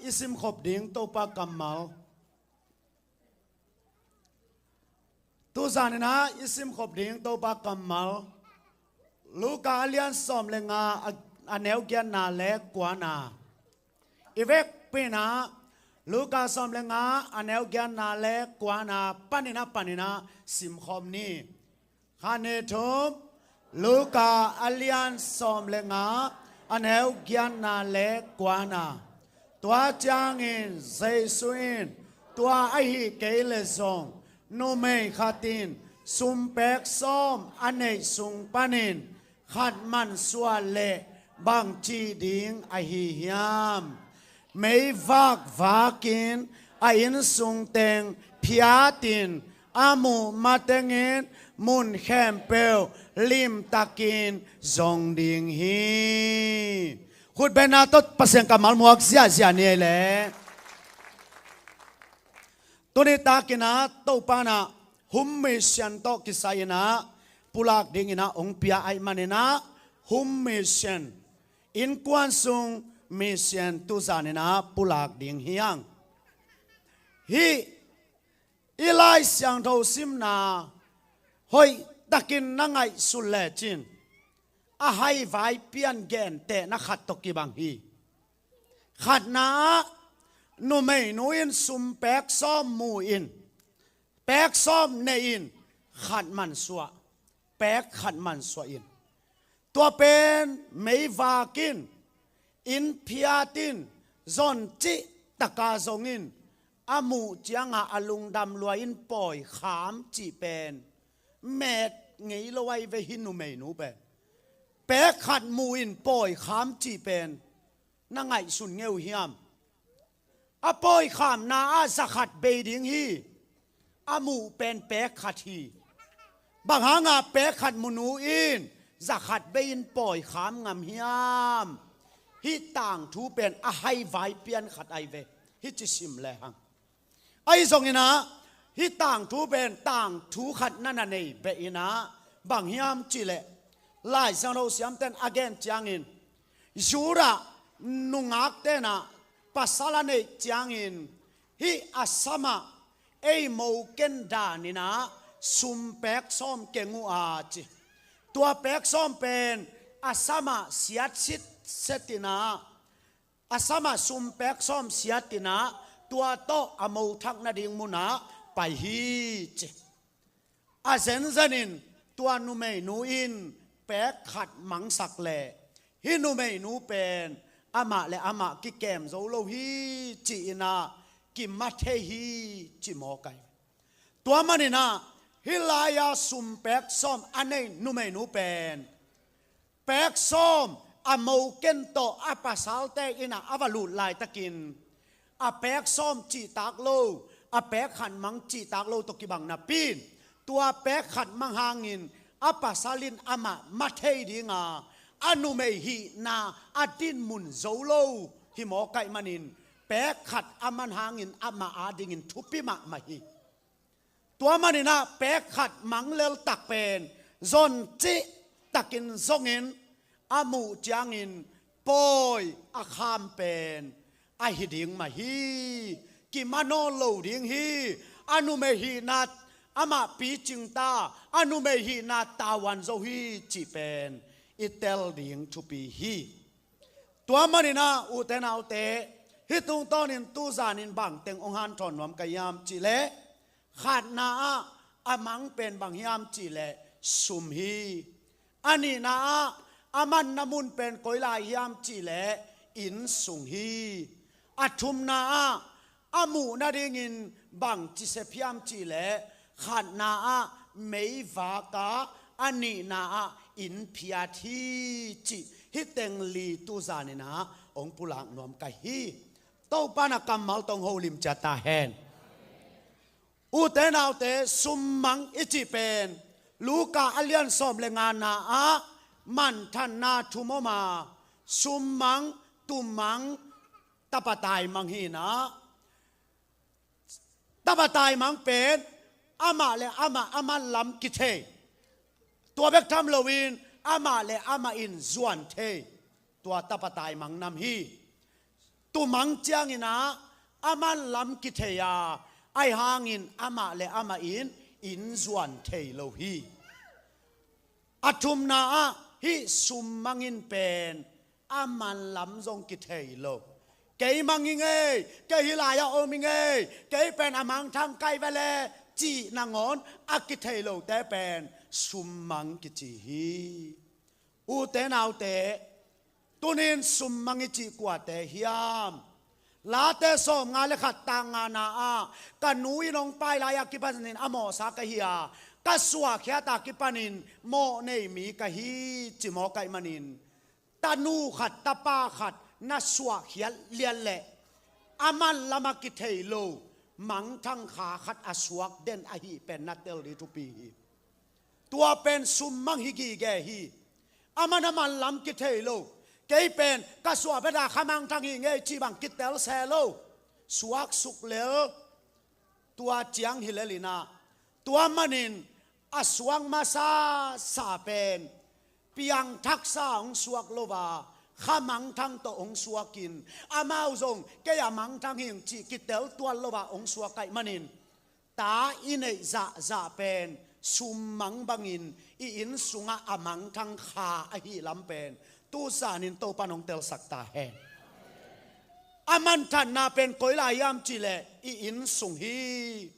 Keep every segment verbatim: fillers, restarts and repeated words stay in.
I simkhop ding Topa kammal. Tuzan in ah i simkhop ding Topa kammal, Luka a lian sawm le nga, a, a neu giatna le kuana. I vekpi in ah Luka sawm le nga, a neu giatna le kuana panin ah, panin ah simkhop ni. Khat, nih, thum. Luka a lian sawm le nga, a neu giatna le kuana. Tua ciangin Jesu in, tua ahih kei leh zong, numei khat in sumpek sawm a neih sung panin khat mansuah leh bangci ding ahi hiam? Meivak vakin a innsung teng phiatin a muh matengin mun khempeuh limtakin zong ding hi. Khutbetna tawh Pasian kammal muak ziahziah ni ei leh. Tuni takin ah Topa in ah home mission tawh kisai in ah pulak dingin ah hong pia ahih manin ah, home mission, innkuan sung mission tuzan in ah pulak ding hi hang. Hih i Lai Siangtho simna hoihtakin na ngaihsun lecin, a haivai pian gentehna khat tawh kibang hi. Khatna ah, numeinu in sumpek sawm mu in, pek sawm nei in, khat mansuah, pek khat mansuah in. Tua pen meivak in, inn phiat in, zon cih taka zong in, a muh ciangah a lungdam lua in pawi kham cih pen met ngei lo ahi ve, hih numeinu pen. Pek khat mu in pawi kham cih pen na ngaihsun ngei uh hiam? A pawi khamna ah za khat bei ding hi. A muh pen pek khat hi. Bang hanga pek khat mu nu in za khat bei in pawi kham ngam hiam? Hih tangthu pen a haivai pian khat ahi ve, hih ci sim lehang. Ahi zongin ah, hih tangthu pen tangthu khat na na nei beh in ah, bang hiam cih leh, Lai Siangtho siamten a gen ciangin, Judah nungakten ah pasal a neih ciangin, hih a sam ah ei mo ken dan in ah sum pek sawm keng uh a ci. Tua pek sawm pen a sam ah siat sitset in ah, a sam ah sum pek sawm siat in ah, tua tawh a mo thak nading mun ah pai hi ci. A zenzen in tua numeinu in pek khat mangsak leh, hih numeinu pen amah le amah kikem zo lo hi ci-in ah kima thei hi ci mawk ahi. Tua manin ah hih lai-a sum pek sawm a nei numeinu pen pek sawm a mo ken tawh a pasalte inn ah a va lut laitakin, a pek sawm cihtak lo, a pek khat mang cihtak lo tawh kibang napi in, tua pek khat mang hangin a pasal in amah ma thei ding a, a numei hihna a dinmun zo lo hi mawk ahih manin, pek khat a man hangin amah adingin thupi mahmah hi. Tua manin ah pek khat mang leltak pen zon cihtakin zongin, a muh ciangin pawi a kham pen ahi ding mah hi. Kimanaw lo ding hi. A numei hihna amah picing ta, a numei hihna tavuan zo hi cih pen i tel ding thupi hi. Tua manin ah ute naute, hih tungtawnin tuzanin bangteng hong hanthawn nuam ka hiam cih leh, khatna ah a mang pen bang hiam cih leh sum hi. A nihna ah a manna mun pen koi lai hiam cih leh innsung hi. A thumna ah a muh nadingin bangci sep hiam cih leh, khatna ah meivak a, a nihna ah inn phiat hi cih hih teng li tuzanin ah hong pulak nuam ka hi. Topa in a kammal tawh hong holim ciat ta hen. Ute naute, sum mang i cih pen Luka a lian sawm le ngana ah manthanna thum om a, sum mang, tum mang, tapa taimang hi in ah, tapa taimang pen amah le amah a man lam kithei. Tua bek tham loin amah le amah in zuan thei. Tua tapa taimang nam hi. Tumang ciangin ah a manlam kithei a, ahi hangin amah le amah in inn zuan thei lo hi. A thumna ah hih sum mang in pen a manlam zong kithei lo. Kei mang hi ngei, kei hih lai-ah om hi ngei, kei pen a mangthang kai ve le cih nangawn a kithei lote pen sum mang kici hi. Ute naute, tunin sum mang i cih kuate hiam? Late sawmnga le khat, tang ngana ah, ka nu in hong pai lai-a kipanin a mawhsa ka hi a, ka suahkhiat a kipanin mawh nei mi ka hi, ci mawk ahih manin, tanu khat, tapa khat na suahkhiat lian leh a manlam a kithei lo mangthang kha khat a suak den ahih pen na tel ding thupi hi. Tua pen sum mang hi gige hi. A man a manlam kithei lo. Kei pen ka suah beta kha mangthang hi ngei cih bang kitel se lo. Suak suk lel. Tua ciang hi lel in ah, tua manin a suak masa sa pen piangthaksa hong suak lo a, kha mangthang tawh hong suakin, amau zong kei a mangthang hi ing cih kitel tuan lo a hong suak ahih manin, ta i neih zahzah pen sum mang bangin i inn sungah a mangthang kha ahih lam pen tu zanin Topa'n hong telsak ta hen. A manthanna pen koi lai hiam cih leh i inn sung hi.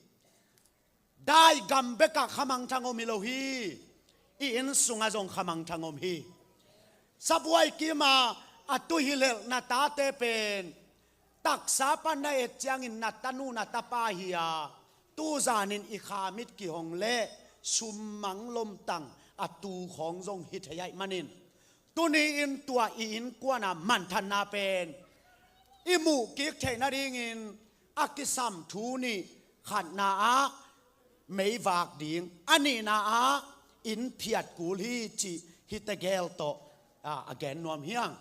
Daigam bekah kha mangthang om hi lo hi. I inn sungah zong kha mangthang om hi. Sabuai kim a, a tu hilelh na tate pen taksa pan na et ciangin na tanu na tapa hi a, tu zanin i kha mit kihong leh sum mang lomtang a tu khawng zong hi thei ahih manin, tuni-in tua i innkuan a manthanna pen i muh kik theih nadingin a kisam thu nih. Khatna ah meivak ding, a nihna ah inn phiat kul hi cih hi tegel tawh, a, a gen nuam hi ing.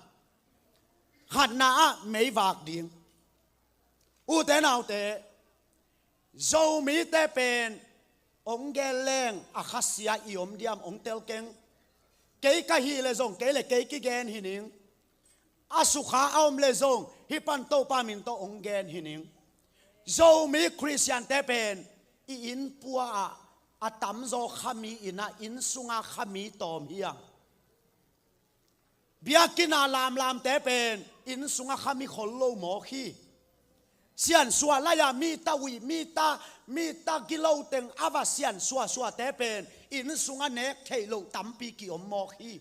Khatna ah meivak ding. Ute naute, Zomite pen hong gen leng a khasia i om diam hong tel keng. Kei ka hih leh zong kei le kei kigen hi ning. A sukha a om leh zong hih pan Topa min tawh hong gen hi ning. Zomi Khristiante pen i inn pua ah a tamzaw khami in ah, inn sungah khami tawm hi ing. Biakinn a lamlamte pen inn sungah khami khol lo mawk hi. Siansuah lai-a mi ta uih, mi ta, mi ta gilo teng a va siansuahsuahte pen inn sungah nek theih loh tampi ki-om mawk hi.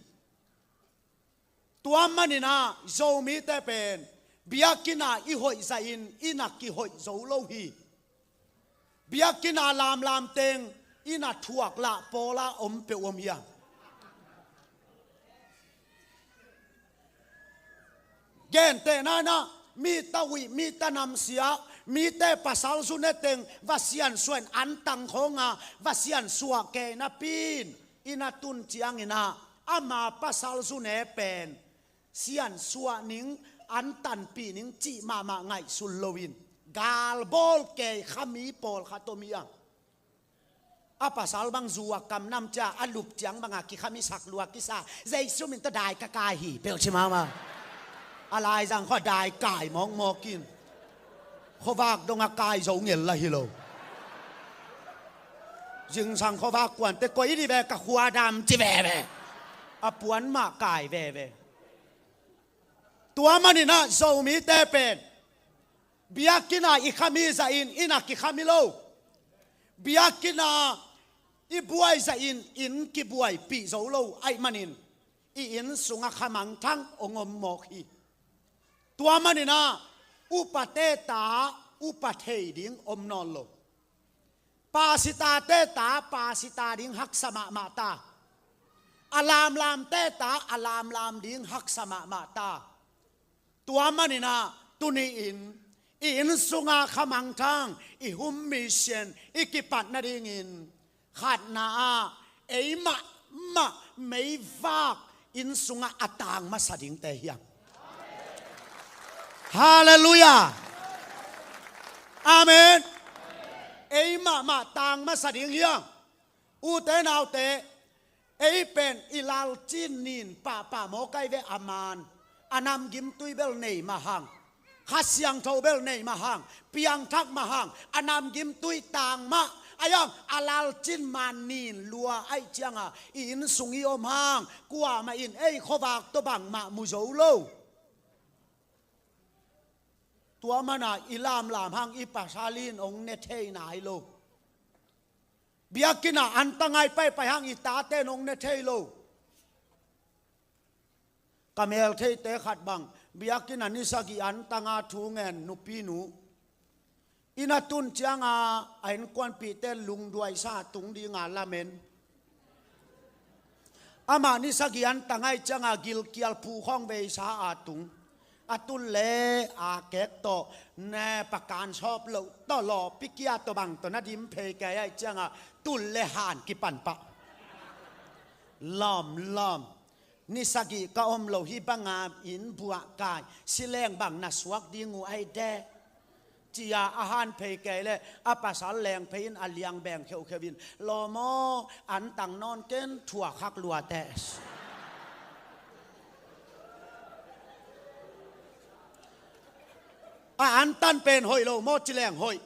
Tua manin ah Zomite pen biakinn a i hoih zahin inn a kihoih zo lo hi. Biakinn a lamlam teng inn a thuak lah pawl a om peuh om hi ing. Gentehna in ah, mi ta uih, mi ta namsia, mite pasal zu ne teng va siansuah in an tang khawng a va siansuah kei napi-in, inn a tun ciangin ah ama pasal zu ne pen siansuah ning, an tanpih ning cih mahmah ngaihsun loin, galbawl kei khami pawlkhat om hi ing. A pasal bang zu a kam nam cia a lup ciang banga kikhami sak lua kisa, Jesu min tawh dai ka kai hi, peuh ci mahmah. A laizang khua dai kai mawkmawk in, khuavak dong a kai zo ngel lah hi lo. Zingsang khuavak kuante koi i dih ve, ka khua dam ci veve. A puan mah kai veve. Tua manin ah Zomite pen biakinn a i khami zahin inn a kikhami lo. Biakinn a i buai zahin inn kibuaipih zo lo ahih manin i inn sungah kha mangthang hong om mawk hi. Tua manin ah upate ta upa thei ding om nawn lo. Pasitate ta pasita ding haksa mahmah ta. A lamlamte ta a lamlam ding haksa mahmah ta. Tua manin ah tuni-in i inn sungah kha mangthang, i hum misian i kipat nadingin, khatna ah ei mahmah meivak inn sungah a tang masa dingte hi ing. Halleluiah. Amen. Ei mahmah tang masa ding hi ing. Ute naute, ei pen i lalcin nin pahpah mawk ai ve, a man a namgimtui bel nei mah hang. Kha Siangtho bel nei mah hang, piangthak mah hang, a namgimtui tang mah, a iang a lalcin man nin lua ahih cianga i inn sung i om hang, kuamah in ei khuavak tawh bangmah mu zo lo. Tua mana i lamlam hang i pasal in hong ne thei nai lo. Biakinn ah antang a i paipai hang i tate in hong ne thei lo. Ka mel theite khat bang, biakinn ah ni sagih antang a thu ngen nupinu. Inn a tun cianga a innkuanpihte lungduaisa tung dinga lamen. Amah ni sagih antang ahih cianga gilkial phukhawng veisa a tung. A tun le a kek tawh, ne pakan sawp loh tawh, lawpi kia tawh bang tawh na dim phei kei ahih cianga tun le han kipan pah. Lawm lawm. Ni sagih ka om lo hi banga inn buah kai, sileng bang na suak ding uh ahi de. Cia a han phei kei le a pasal leng phei in a liang beng kheukheu in, lawm aw, antang nawn ken, thuak hak lua teh. A antan pen hoih lo maw, ci leng hoih.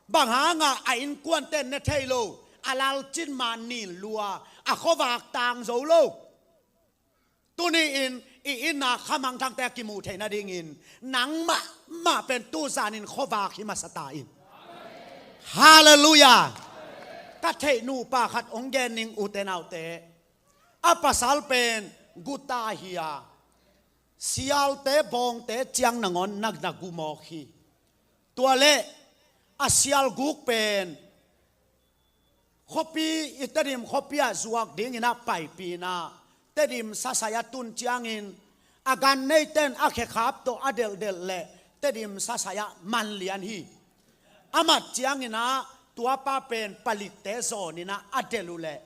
Bang hanga a innkuante ne thei lo, a lalcin man nin lua, a khuavak tang zo lo. Tuni-in i inn a khamangthangte a kimuh theih nadingin nangmah mah pen tuzanin khuavak hi masa ta in. Halleluiah. Ka theih nupa khat hong gen ning, ute naute. A pasal pen guta hi a, sialte bawngte ciang nangawn na na gu mawk hi. Tua le a sial guk pen khuapi, i Tedim khuapi ah zuak dingin a paipih in a, Tedim sasai a tun ciangin a gan neite in a khekhap tawh a delhdelh leh Tedim sasai ah man lian hi. A mat ciangin a tuapa pen palikte zawnin a a delh uh leh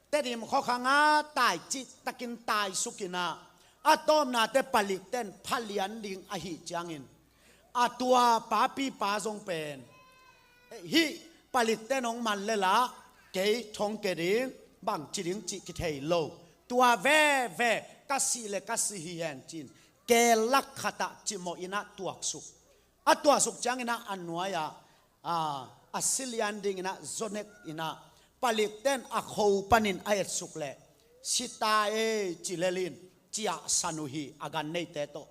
Tedim khuakhang a tai cihtakin taisuk in a, a tawpnate palikte in pha lian ding ahih ciangin a tua papipa zong pen, hih palikte in hong man le lah kei thong ke ding, bangci ding cih kithei lo. Tua veve ka sih le ka si hi hen ci-in kelak khat ah cimawh in a tuaksuk. A tuaksuk ciangin a a nuai ah, a, a si lian dingin a zaw nek in a, palikte in a kho panin a etsuk leh si ta ei ci lel in ciahsan uh hi a gan neite tawh.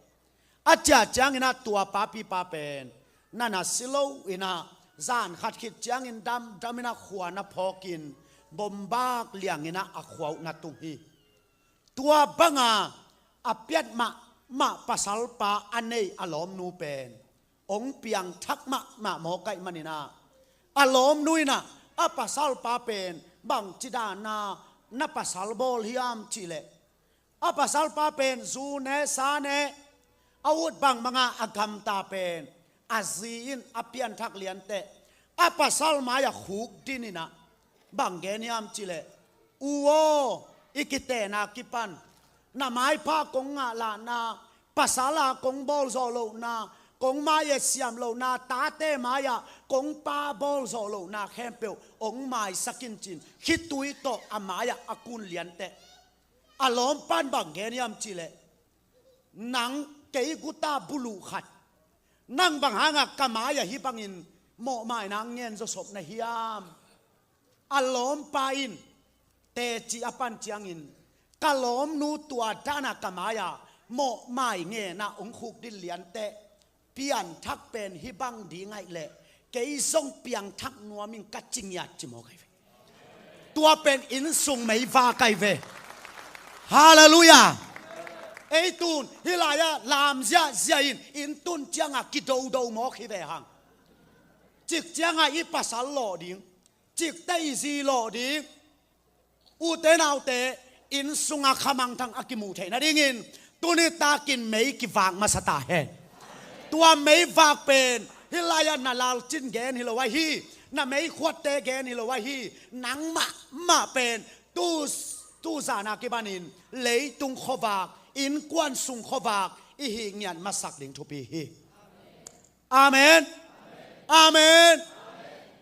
A ciah ciangin a tua papipa pen na na si lo in a, zan khat khit ciangin damdam in a khua na phawkin bombak liangin a a khua uh na tung hi. Tua banga a piat mahmah pasalpa a nei a lawmnu pen hong piangthak mahmah mawk ahih manin a, a lawmnu in a, a pasalpa pen bangci dana na pasal bawl hiam cih leh, a pasalpa pen zu ne sa ne, a ut bangbanga a gamta pen a zi in a pianthak lianteh a pasal mai-ah khukdin in a, bang gen hiam cih leh, u aw, i kitehna kipan na maipha kong ngahlahna, pasal a kong bawlzawh lohna, kong mai-et siam lohna, tate mai-ah kong pa bawlzawh lohna khempeuh hong maisak in ci-in khitui tawh a mai-ah a kun lianteh a lawmpa in bang gen hiam cih leh, nang kei guta buluh khat, nang bang hangah ka mai-ah hih bangin mawhmaina ngen zawsop na hiam? A lawmpa in teci a pan ciangin, ka lawmnu tua dana ka mai-ah mawhmai ngenah hong khukdin lianteh pianthak pen hih bang ding ahih leh kei zong piangthak nuam ing ka ci ngiat ci mawk ahi ve. Tua pen inn sung meivak ahi ve. Halleluiah. Ei tun hih lai-ah lam ziahziah in inn tun ciangah kidodo mawk hi ve hang. Cik ciangah i pasal lawh ding, cikte i zi lawh ding. Ute naute, inn sunga khamangthang a kimuh theih nadingin tuni takin mei kivak masa ta hen. Tua meivak pen hih lai-ah na lalcin gen hi lo ahi, na meikhuatte gen hi lo ahi, nangmah mah pen tu, tuzana kibanin leitung khuavak, innkuan sung khuavak i hih ngiat masak ding thupi hi. Amen. Amen.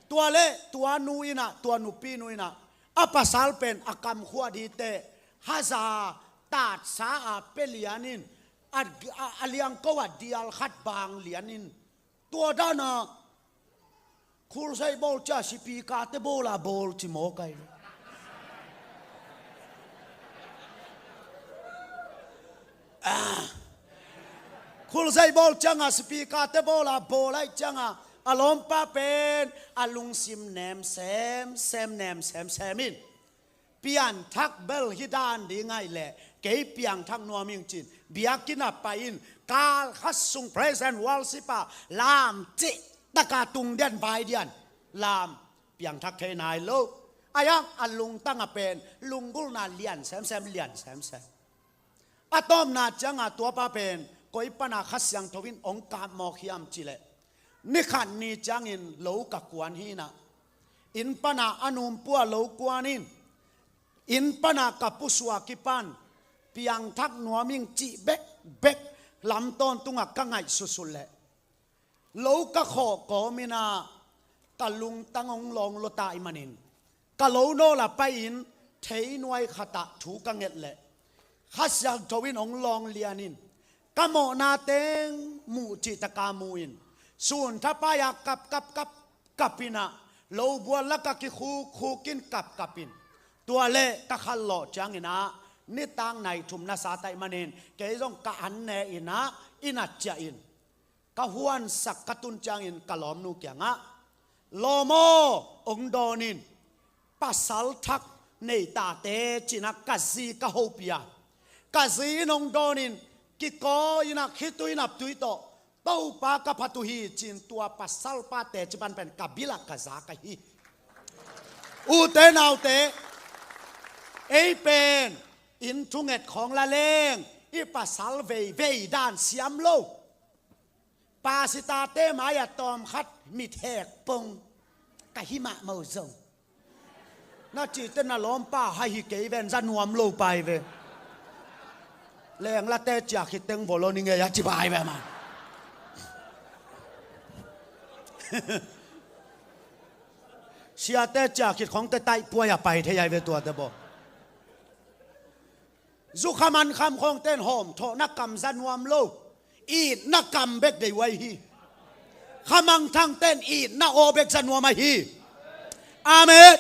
Tua le tua nu in a, tua nupi nu in a, a pasal pen a kamkhua dite haza tatsa a pia lian in, a, a, a liangko a dial khat bang lian in, tua dan a, Khulzai bawl cia sipikate bawl a bawl ci mawk ai ve. Ah. Khulzai bawl cianga sipikate bawl a bawl ai cianga a lawmpa pen a lungsim nem sem sem nem sem sem in. Pianthak bel hi dan ding ai leh kei piangthak nuam ing cin biakinn a pai in kal khat sung praise and worship a lam cih taka tung dian vai dian lam piangthak thei nai lo. Ai ang a lungtang a pen lunggulhna lian semsem lian semsem. A tawpna cianga tuapa pen koi pana Kha Siangtho in ong kap mawk hiam cileh, ni khat ni ciangin lo ka kuan hinah, inn pana a numpua lo kuan in, inn pana ka pusuak i pan piangthak nuam ing cih bekbek lamtawn tungah ka ngaih susul leh, lo ka khawh kawm inah ka lungtang ong lawng lota i manin ka lo nawl a pai-in thei nuai khatah thu ka nget leh, Kha Siangtho in ong lawng lian in ka mawhna teng muh cihtaka mu in, sun thapai-a kap kap kap kap inah lo bual laka kikhuk khuk in kap kap in, tua leh ka khat lawh cianginah nitak nai thum na sa taih manin kei zong ka an ne inah inn a ciah in, ka huansak ka tun ciangin ka lawmnu kiangah, lawm aw, ong dawn in, pasal thak nei tate cinah ka zi ka hopih a, ka zi in ong dawn in, kikawi inah khitui naptui tawh, Topa ka phat uh hi cin tua pasalpa teci pan pen ka bilah ka zak ahi. Ute naute, ei pen inn thunget khawng la leng i pasal veivei dan siam lo. Pasitate mai-ah tawmkhat mithek pong ka hi mahmah uh zong, na cihte na lawmpa hai hi kei ven, za nuam lo pai ve. Lenglate ciah khit teng volo ni ngei a ci pai ve man. Siate ciah khit khawngte taihpuai a pai thei ai ve tuate baw. Zukha mankham khawngten hawmthawhna kam za nuam lo, itna kam bek dei uh ahi hi. Kha mangthangten itna aw bek za nuam ahi hi. Amen.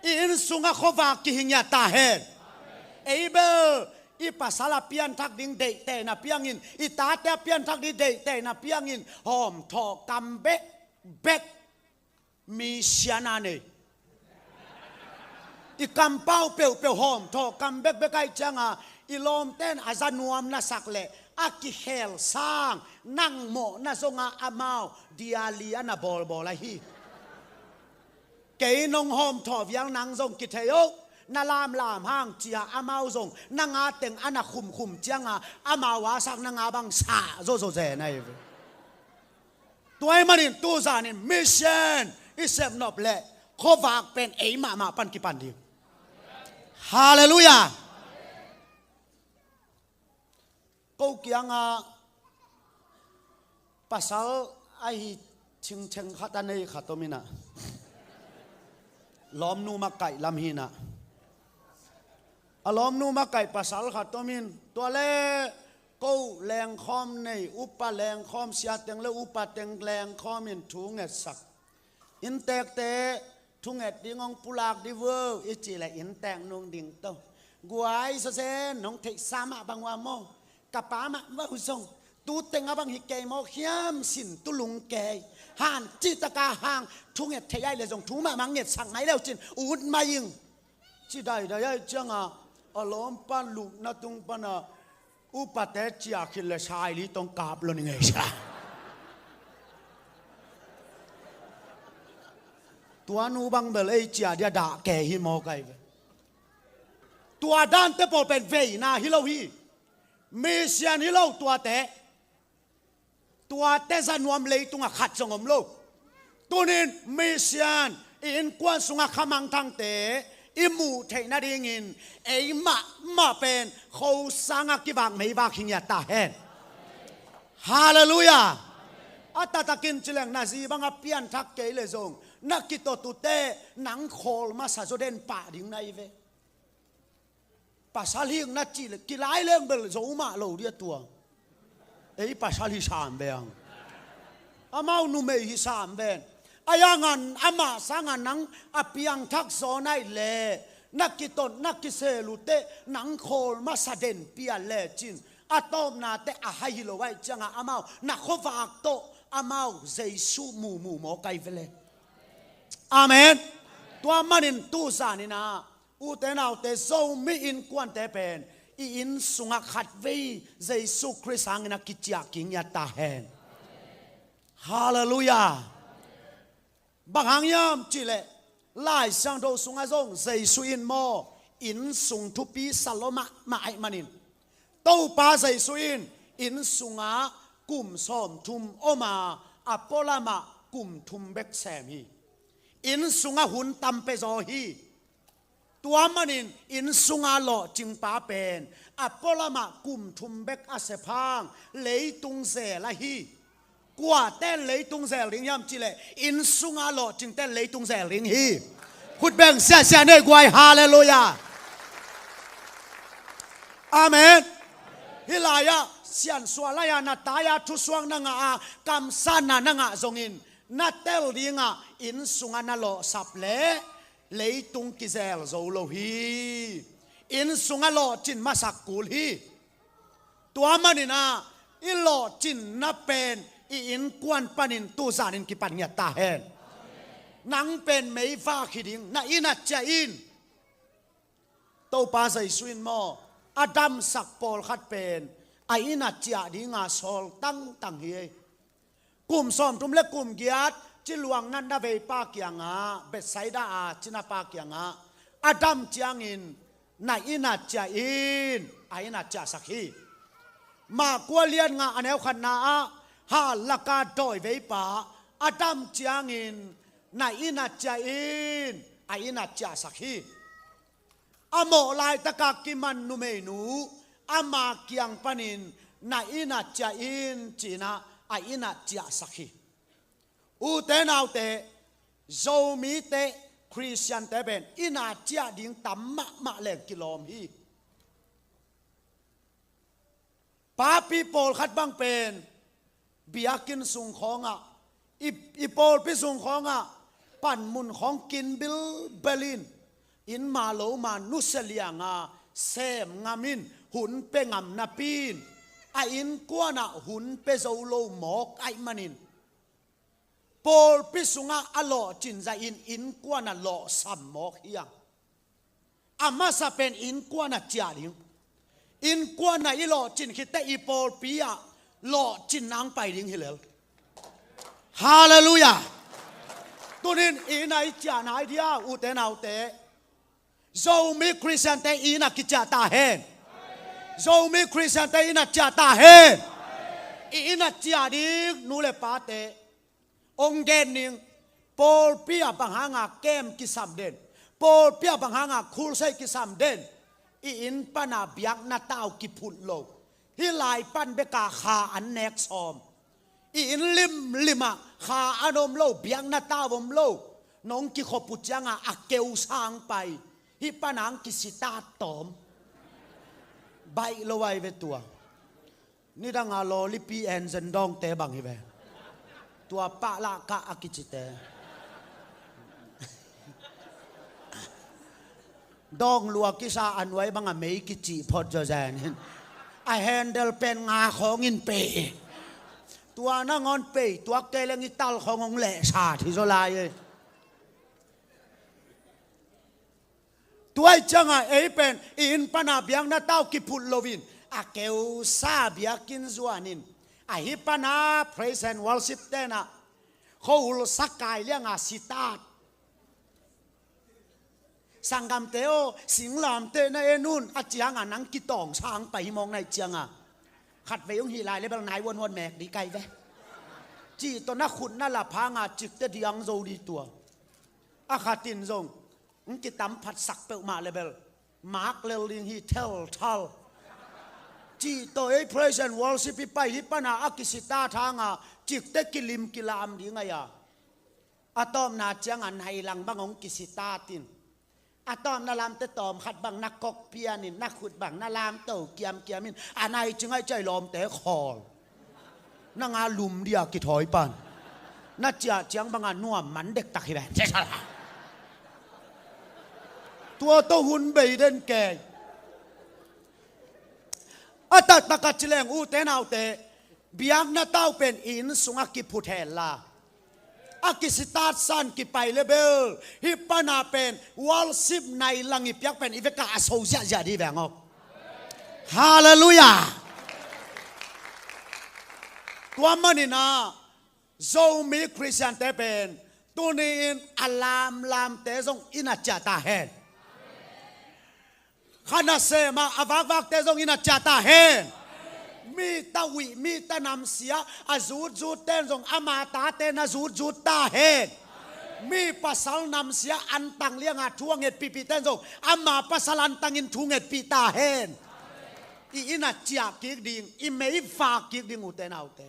I inn sungah khuavak kihing ia ta hen. Ei bel i pasal a pianthak ding deihte na piangin, i tate a pianthak ding deihte na piangin hawmthawh kam bek bek mi siana nei. I kampau peuhpeuh hawmthawh kam bekbek aih cianga i lawmten a za nuam na sak leh a kikhel sang nang mawhna zonga amau diali a na bawlbawl ahi. Kei nong hawmthawh vial nang zong kithei oh, na lamlam hang cia amau zong nanga teng a na khumkhum cianga amau a sak nanga bang sah zawzaw zen ahi ve. Tua ahih manin tuzanin mission i sepnop leh khuavak pen ei mahmah pan kipan ding. Halleluiah. Ko kiangah pasal ahi thingtheng khat a nei khat om inah, lawmnu makaih lam hinah, a lawmnu makaih pasal khat om in, tua le ko lengkhawm nei, upa lengkhawm, siateng le upateng lengkhawm in thu ngetsak. Inntekte thunget ding hong pulak di vo i cih leh inntek nung ding to. Guai, zawzen nong theihsa mah bang uh a maw, ka pa mah bang uh zong tu teng a bang hi kei mawk hiam sin tu lung kei. Han cihtaka hang thunget theih ai leh zong thu mahmah ngetsak mai leucin ut mai ing. Ci daidai ai cianga a lawmpan lupna tung pana upate ciah khit le saili tong kap lo ni ngei sa. Tua nu bang bel ei ciah dia dah ke hi mawk ai ve. Tua dante pawl pen veina hi lo hi. Mission hi lo tuate. Tuate za nuam leitungah khat zong om lo. Tunin mission i innkuan sungah khamangthangte i muh theih nadingin ei mahmah pen kho sangah kivak meivak hi ngiat ta hen. Halleluiah. A taktakin cileng na zi bangah pianthak kei le zong na kitotute nang khawl masa zaw den pah ding na hi ve. Pasal hing na cih le kilai leng bel zo mah lo dia tua. Ei pasal hi sam ve ang. Amau numei hi sam ven. Ahi hangin amah sangin nang a piangthak zaw na hih leh, na kiton na kisel uh teh nang khawl masa den pia lecin, a tawpna teh a hai hi lo ahih ciangin amau na khuavak tawh amau Jesu mumu mawk ahi ve le. Amen. Tua manin tu zanin ah, ute naute, Zomi innkuante pen i inn sungah khatvei Jesu Khrist hangin a kiciah kik ngiat ta hen. Halleluiah. Bang hang hiam cih leh Lai Siangtho sungah zong Jesu in maw, inn sung thupi sa lua mahmah ahih manin, Topa Jesu in inn sungah kum sawmthum om a, a pualamah kum thum bek sem hi. Inn sungah hun tam peuh zaw hi. Tua manin inn sunga lawhcingpa pen a pualamah kum thum bek a sep hang leitung zel ahi. Kuate leitung zel ding hiam cih leh inn sunga lawhcingte leitung zel ding hi. Khut beng siahsiah nei guai, halleluiah. Amen. Hih lai-ah siansuah lai-a na tai-a thusuak na ngah a, kamsanna na ngah zongin, na tel dingah inn sungah na lawhsap leh leitung kizel zo lo hi. Inn sungah lawhcin masak kul hi. Tua manin ah, i lawhcinna pen i innkuan panin tu zanin kipan ngiat ta hen. Nang pen meivak hi ding, na inn ah ciah in. Topa Jesu in maw, a damsak pawlkhat pen a inn ah ciah dinga sawl tangtang hi. Kum sawmthum le kum giat ci luang natna veipa kiangah, Bethsaida a cinapa kiangah a dam ciangin, na inn ah ciah in, a inn ah ciahsak hi. Mark a lian nga a neu khatna ah, hal laka dawi veipa a dam ciangin, na inn ah ciah in, a inn ah ciahsak hi. A mawh laitaka kiman numeinu ama kiang panin, na inn ah ciah in, ci-in ah a inn ah ciahsak hi. Ute naute, Zomite, Khristiante pen inn ah ciah ding tam mahmah leng kilawm hi. Papi pawlkhat bang pen biakinn sung khawngah, i, i pawlpi sung khawngah panmun khawng kin bilbel in, inn ma lo ma nusia lianga sem ngam in, hun pia ngam napi in, a innkuanah hun pia zo lo mawk ahih manin, pawlpi sungah a lawhcin zahin innkuanah lawhsam mawk hi a. A masa pen innkuanah ciah ding. Innkuanah i lawhcin khit teh i pawlpi ah lawhcin nang pai ding hi lel. Halleluiah. Tunin i inn ah i ciah nai dia, ute naute. Zomi Khristiante i inn ah kiciah ta hen. Zomi Khristiante i inn ah ciah ta hen. I inn ah ciah ding nu le pate, hong gen ning. Pawlpi ah bang hanga kem kisam den, pawlpi ah bang hanga khulsei kisam den, i inn pana biakna tau kiphut lo. Hih lai pan beka kha an nek sawm. I inn limlim ah kha an om lo, biakna tau om lo. Nong kikhop uh cianga a keu sang pai. Hih pana ang kisitat tawm. Baih lo ai ve tua. Nidanga lawlipi engine dawngte bang hi ve. Tua pahlah kah a kicite. Dawng lua kisa a nuai banga mei kicih phot zawzen in. A handle pen nga khawngin pei. Tua nangawn pei tuak kei leng i tal khawng hong lehsat hi zaw lai e. Tua ahih cianga ei pen i inn pana biakna tau kiphut loin a keusa biakinn zuanin, ahi pana praise and worship tena khuahul sakai lianga sitat. Sanggamte aw, singlamteh na en un a cianga nang kitawng sang pai hi mawk na hih cianga. Khatvei hong hih lai le bel nai huanhuan mek dih kai ve. Cih tawh na khut na lap hanga cikte diang zo dih tua. A khatin zong hong kitam phatsak peuhmah le bel mak lel ding hi thelthal. Cih tawh ei praise and worship i pai hi pana a kisitat hanga cikte kilim kilam ding ai a. A tawpna cianga nai lang bang hong kisitat in. A tawmna lamte tawm khat bang na kok pianin, na khut bang na lamto kiamkiamin, a nai cingai cai lawmte khawl. Na nga lum dia kithawi pan. Na ciah ciang banga nuam man dektak hi ven. Tua tawh hun bei den kei. A taktak a ci leng ute naute, biakna tau pen inn sungah kiphut hen la, a kisitatsan kipai le bel hih pana pen worship nai lang i piak pen i vekah a so ziahziah dih veng aw. Halleluiah. Tua maninah Zomi Khristiante pen tuni-in a lamlamte zong inn ah ciah ta hen. Kha nasem ah a vakvakte zong inn ah ciah ta hen. Mi ta uih, mi ta namsia a zutzut ten zong ama tate na zutzut ta hen. Mi pasal namsia antang lianga thu a ngetpihpih ten zong ama pasal antangin thu ngetpih ta hen. I inn ah ciah kik ding, i meivak kik ding ute naute.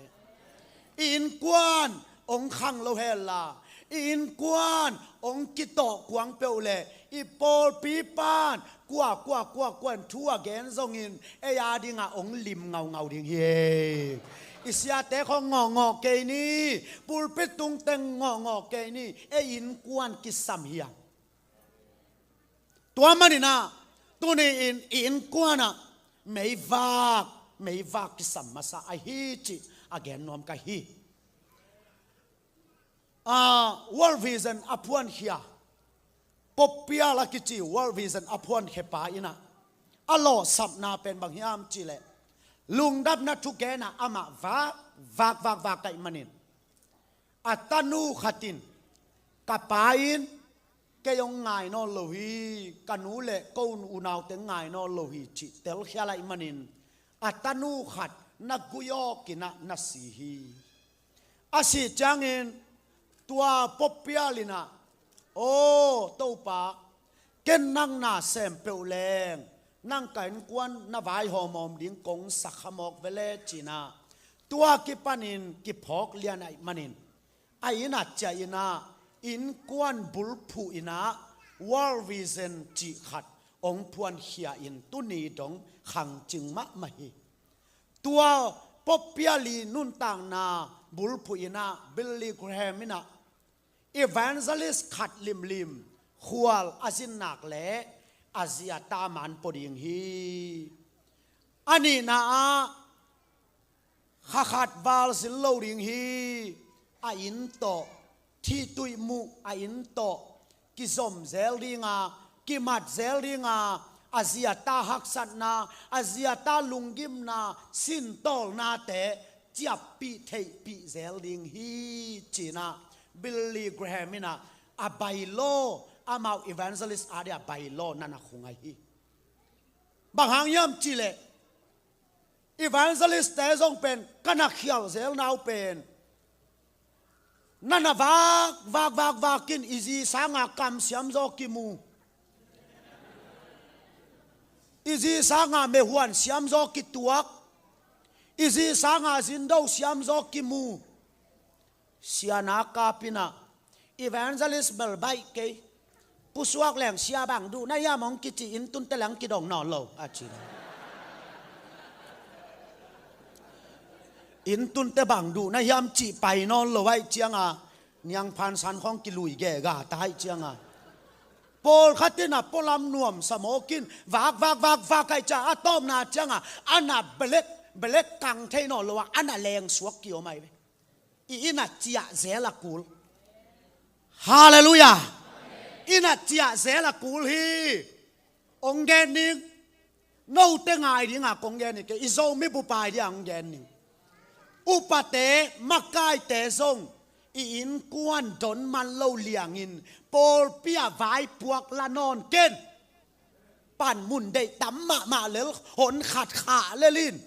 I innkuan hong khang lo hen la, i innkuan hong kitawh kuang peuh leh i pawlpi pan kua kua kua kuan thu a gen zongin ei a dingah hong lim ngaungau ding hi. I siate khong ngawhngawh kei ni, pulpit tung teng ngawhngawh kei ni, ei innkuan kisam hiam? Tua maninah tuni-in i innkuanah meivak, meivak kisam masa ahi cih a gen nuam ka hi. A, World Vision a phuankhia, Pope Pius a kici World Vision a phuankhia pa innah a lawhsapna pen bang hiam cihleh, lungdamna thugenah amah vak vak vak vak kaih manin, a tanu khat in, ka pa in kei hong ngai nawn lo hi, ka nu le ko unaute ngai nawn lo hi cih telkhia laih manin, a tanu khat na guiawkinah na si hi. A sih ciangin tua Pope Pius innah, aw Topa, ken nang na sem peuh leng nang ka innkuan na vaihawm awm ding kong sakha mawk vele cinah, tua kipanin kiphawk lian aih manin, a inn ah ciah innah innkuan bulphuh innah World Vision cih khat hong phuankhia in tuni dong khangcing mahmah hi. Tua Pope Pius nuntakna bulphuh innah Billy Graham innah evangelist khat limlim khual a zin nak leh a zi a ta man pua ding hi. A nihna ah kha khat val zin lo ding hi. A inn tawh thihtuih muh a inn tawh kizom zel dinga, kimat zel dinga, a zi a ta haksatna, a zi a ta lunggimna, sintawlnate ciappih theihpih zel ding hi cinah Billy Graham innah a bylaw, amau evangelist a dia bylaw na na khung ahi hi. Bang hang hiam cihleh evangelistte zong pen ka na khial zelnau pen, na na vak vak vak vakin i zi sanga kam siamzaw kimu, i zi sanga mehuan siamzaw kituak, i zi sanga zindo siamzaw kimu. Siana kapinah evangelist bel baih kei, pusuak leng sia bang duh na hiam hong kici, inntunte leng kidong nawn lo a ci. Inntunte bang duh na hiam cih pai nawn lo aih cianga, niangphansan khong kilui gega ta aih cianga, pawlkhat innah pualam nuamsa mawkin vak vak vak vak aih cia a tawpna cianga a na belek belek kang thei nawn lo a, a na lengsuak kiom aih ve. I inn ah ciah zel a kul. Halleluiah. Inn ah ciah zel a kul hi. Hong gen ning. Note ngai dinga kong gen hi kei, i Zomi bupai dia hong gen ning. Upate, makaite zong i innkuan don man lo liangin pawlpi ah vaipuak la nawn ken. Panmun deih tam mahmah lel, hon khat khah lel in.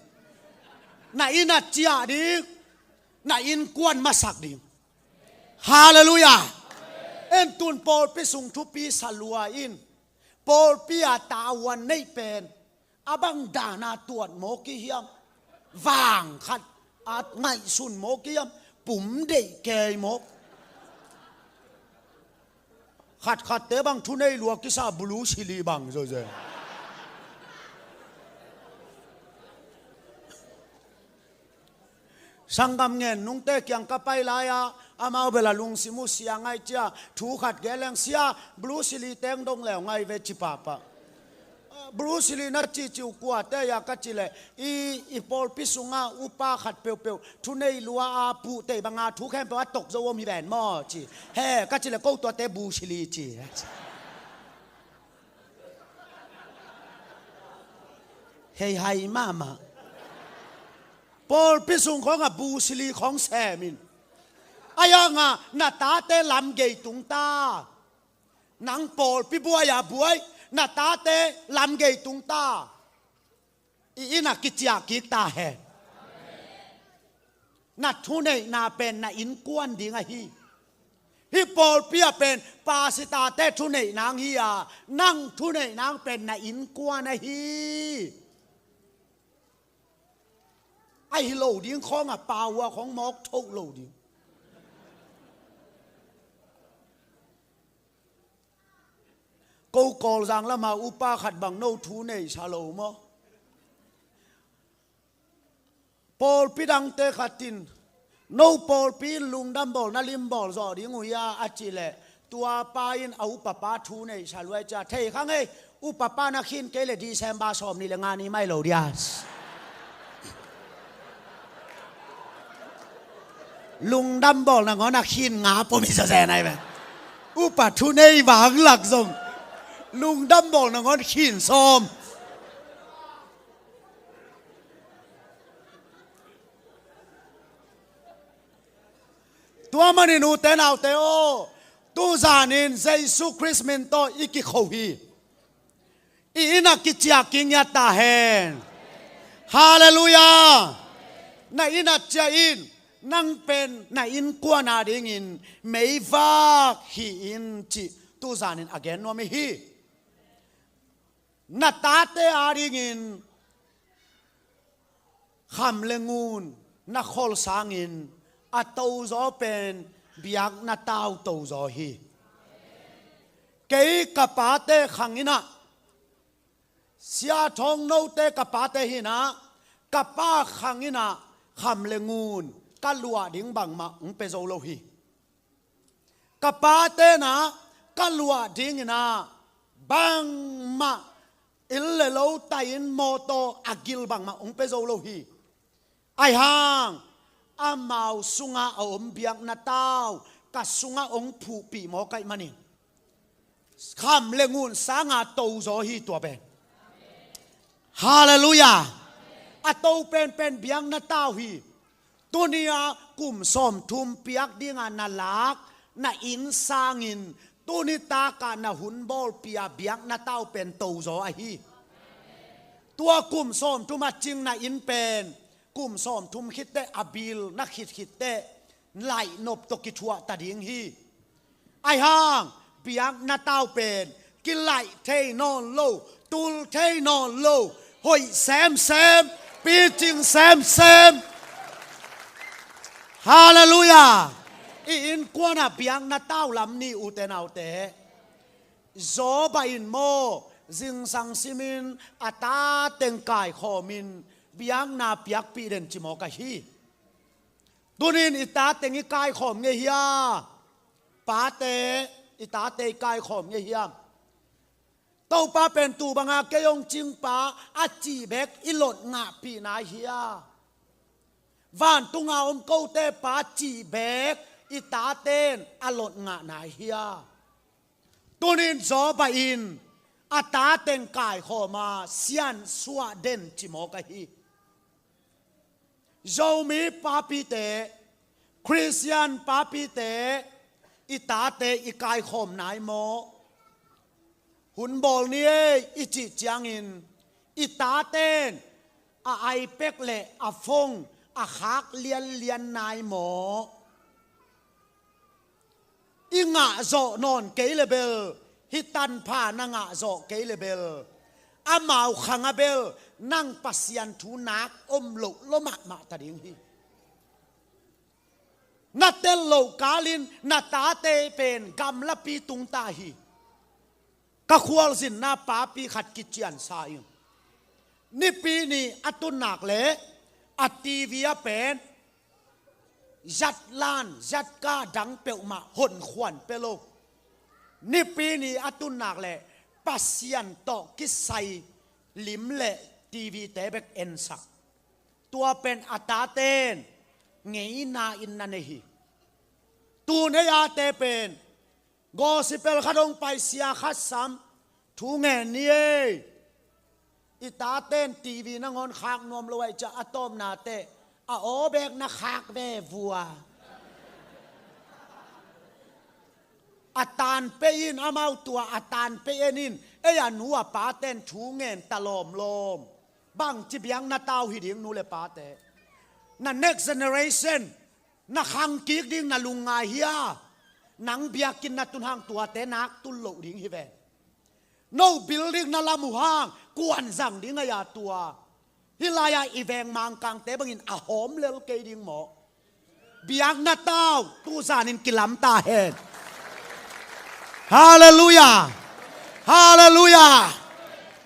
Na inn ah ciah ding, na innkuan masak ding. Halleluiah. En tun pawlpi sung thupi sa lua in, pawlpi a tavuan neih pen a bang dana tuat mawk i hiam? Vang khat a ngaihsun mawk i hiam? Pum deih kei mawk. Khatkhatte bang thunei lua kisa, Bruce Lee bang zozen. Sanggam ngen nungte kiang ka pai lai-a, amau bel a lungsim uh sia ngai cia, thu khat gen leng, "Sia, Bruce Lee teng dong leu ngai ve," ci pahpah. "Bruce Lee na cihcih uh kuate hia?" ka cih leh, "I, i pawlpi sunga upa khat peuhpeuh thunei lua a, puhtei banga thu khempeuh a tok zo om hi ven maw," ci. "He," ka cih leh, "Ko tuate Bruce Lee," ci. Hei hai mahmah. Pawlpi sung khawngah Bruce Lee khawng sem in. Ahi hangah na tate lamgei tung ta. Nang pawlpi buai-a buai, na tate lamgei tung ta. I inn ah kiciah kik ta hen. Na thuneihna pen na innkuan ding ahi. Hih pawlpi ah pen pastorte thuneihna hi a, nang thuneihna pen na innkuan ahi. Ahi lo ding khawngah pau a khawng mawk thoh lo ding. Ko Kawlzang lama upa khat bang no thuneihsa lo maw? Pawlpi dangte khat in, "No pawlpi in lungdam bawl na limbawl zawh ding uh hia?" a cih leh, tua pa in a upapa thuneihsa luai cia, "Thei kha ngei, upapa na khin kei leh December sawm nih le nga ni mai lo dia." Lungdam bawl nangawn a khin nga pom hi zazen ai ve. Upa thunei vanglak zong lungdam bawl nangawn khin sawm. Tua manin ute naute aw, tuzanin Jesu Khrist min tawh i kikho hi. I inn ah kiciah kik ngiat ta hen. Halleluiah. Na inn ah ciah in, nang pen na innkuan adingin meivak hi in cih tuzanin a gen nuam i hi. Na tate adingin kham le ngun na khol sangin a tozaw pen biakna tau tozaw hi. Kei ka pate khang inn ah, Sia Thawng Note ka pate hi in ah, ka pa khang inn ah kham le ngun ka luah ding bangmah hong pia zo lo hi. Ka pate in ah ka luah dingin ah bangmah inn le lo tai-in mawtaw a gil bangmah hong pia zo lo hi. Ahi hang amau sungah a om biakna tau ka sungah hong phuhpih mawk ahih manin kham le ngun sanga tozaw hi tua pen. Halleluiah. A to penpen biakna tau hi. Tuni-a kum sawmthum piak dinga na lak na inn sangin tuni takah na hun bawlpi-a biakna tau pen tozaw ahi. Tua kum sawmthum a cing na inn pen kum sawmthum khitteh a bil na khit khitteh laihnop tawh kithuah ta ding hi. Ahi hang biakna tau pen kilaih thei nawn lo, tul thei nawn lo, hoih semsem, picing semsem. Halleluiah. I innkuanah biakna tau lam ni, ute naute. Job in maw, zingsang simin a tateng kaikhawmin biakna piakpih den ci mawk ahi. Tunin i tateng i kaikhawm ngei hia? Pate, i tate i kaikhawm ngei hiam? Topa pen tu banga kei hong cingpa a cih bek i lot ngahpih nai hia? Vantunga om kote pa cih bek i taten a lot ngah nai hia? Tunin Job in a tateng kaikhawma siansuah den ci mawk ahi. Zomi papite, Khristian papite, i tate i kaikhawm nai maw? Hun bawl ni ei i cih ciangin i taten a iPad le a phone a khak lianlian nai maw? I ngahzawh nawn kei le bel, hih tanpha na ngahzawh kei le bel, amau khangah bel nang Pasian thu nak om loh lua mahmah ta ding hi. Na tel loh kalin na tate pen gamlapi tung ta hi. Ka khualzinna papi khat kiciansa in, Nipi ni a tun nak leh a TV ah pen zatlan zatka dang peuhmah honkhuan pia lo. Nipi ni a tun nak leh Pasian tawh kisai lim leh TV te bek ensak. Tua pen a taten ngeina in na nei hi. Tu nei ate pen gospel khat hong paisia khat sam, thu ngen ni ei. I taten TV nangawn khak nuam lo ahih ciah a tawpna teh a aw bek na khak ve vua. A tan pei in, amau tua a tan pei en in, ei a nu a paten thu ngen ta lawmlawm. Bangci biakna tau hi ding, nu le pate? Na next generation, na khang kik ding na lungngai hia? Nang biakinn na tun hang tuate nak tul loh ding hi ve. No building na lam uh hang kuan zang ding a ya tua. Hih lai-ah i veng Mangkangte bangin a hawm lel kei ding maw? Biakna tau tu zanin kilam ta hen. Halleluiah. Halleluiah.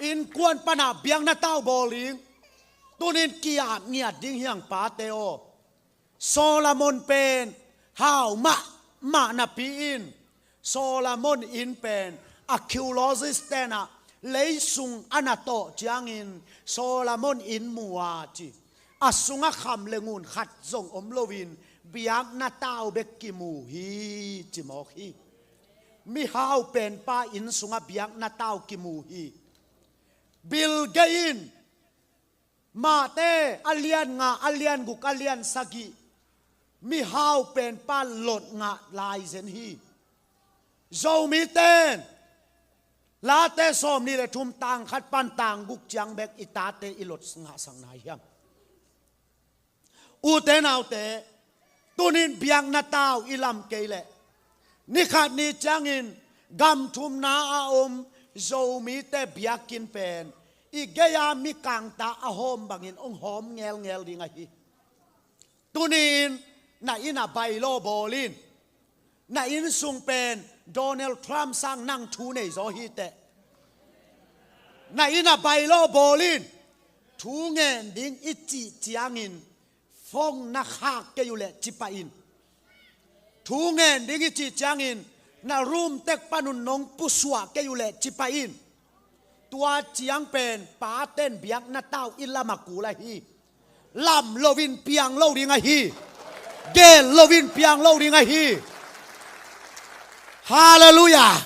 Innkuan panah biakna tau bawl ding. Tunin kiap ngiat ding hiang pate aw. Solomon pen hau mahmah napi in, Solomon inn pen archaeologist tenah leisung a na tawh ciangin Solomon inn mu a ci. A sungah kham le ngun khat zong om loin biakna tau bek kimu hi, ci mawk hi. Mihau penpa inn sungah biakna tau kimu hi. Bill Gates in Mate a lian nga, a lian guk, a lian sagih, mihau penpa lot ngah lai zen hi. Zomite in Late sawmnih le thum tang khat pan tang guk ciang bek i tate i lot ngahsak nai hiam? Ute naute, tunin biakna tau i lam kei leh, nikhat ni ciangin gam thumna a om Zomite biakinn pen i gei-a mikangta a hawm bangin hong hawm ngelngel ding ahi. Tuni-in na inn ah bylaw bawl in. Na inn sung pen Donald Trump sang nang thu nei zaw hi teh. Na inn ah bylaw bawl in. Thu ngen ding i cih ciangin phone na khak kei uh leh ci pah in. Thu ngen ding i cih ciangin na room tek pan un nong pusuah kei uh leh ci pah in. Tua ciang pen paten biakna tau i lam a kul ahi. Lam loin piang lo ding ahi. Gen loin piang lo ding ahi. Halleluiah.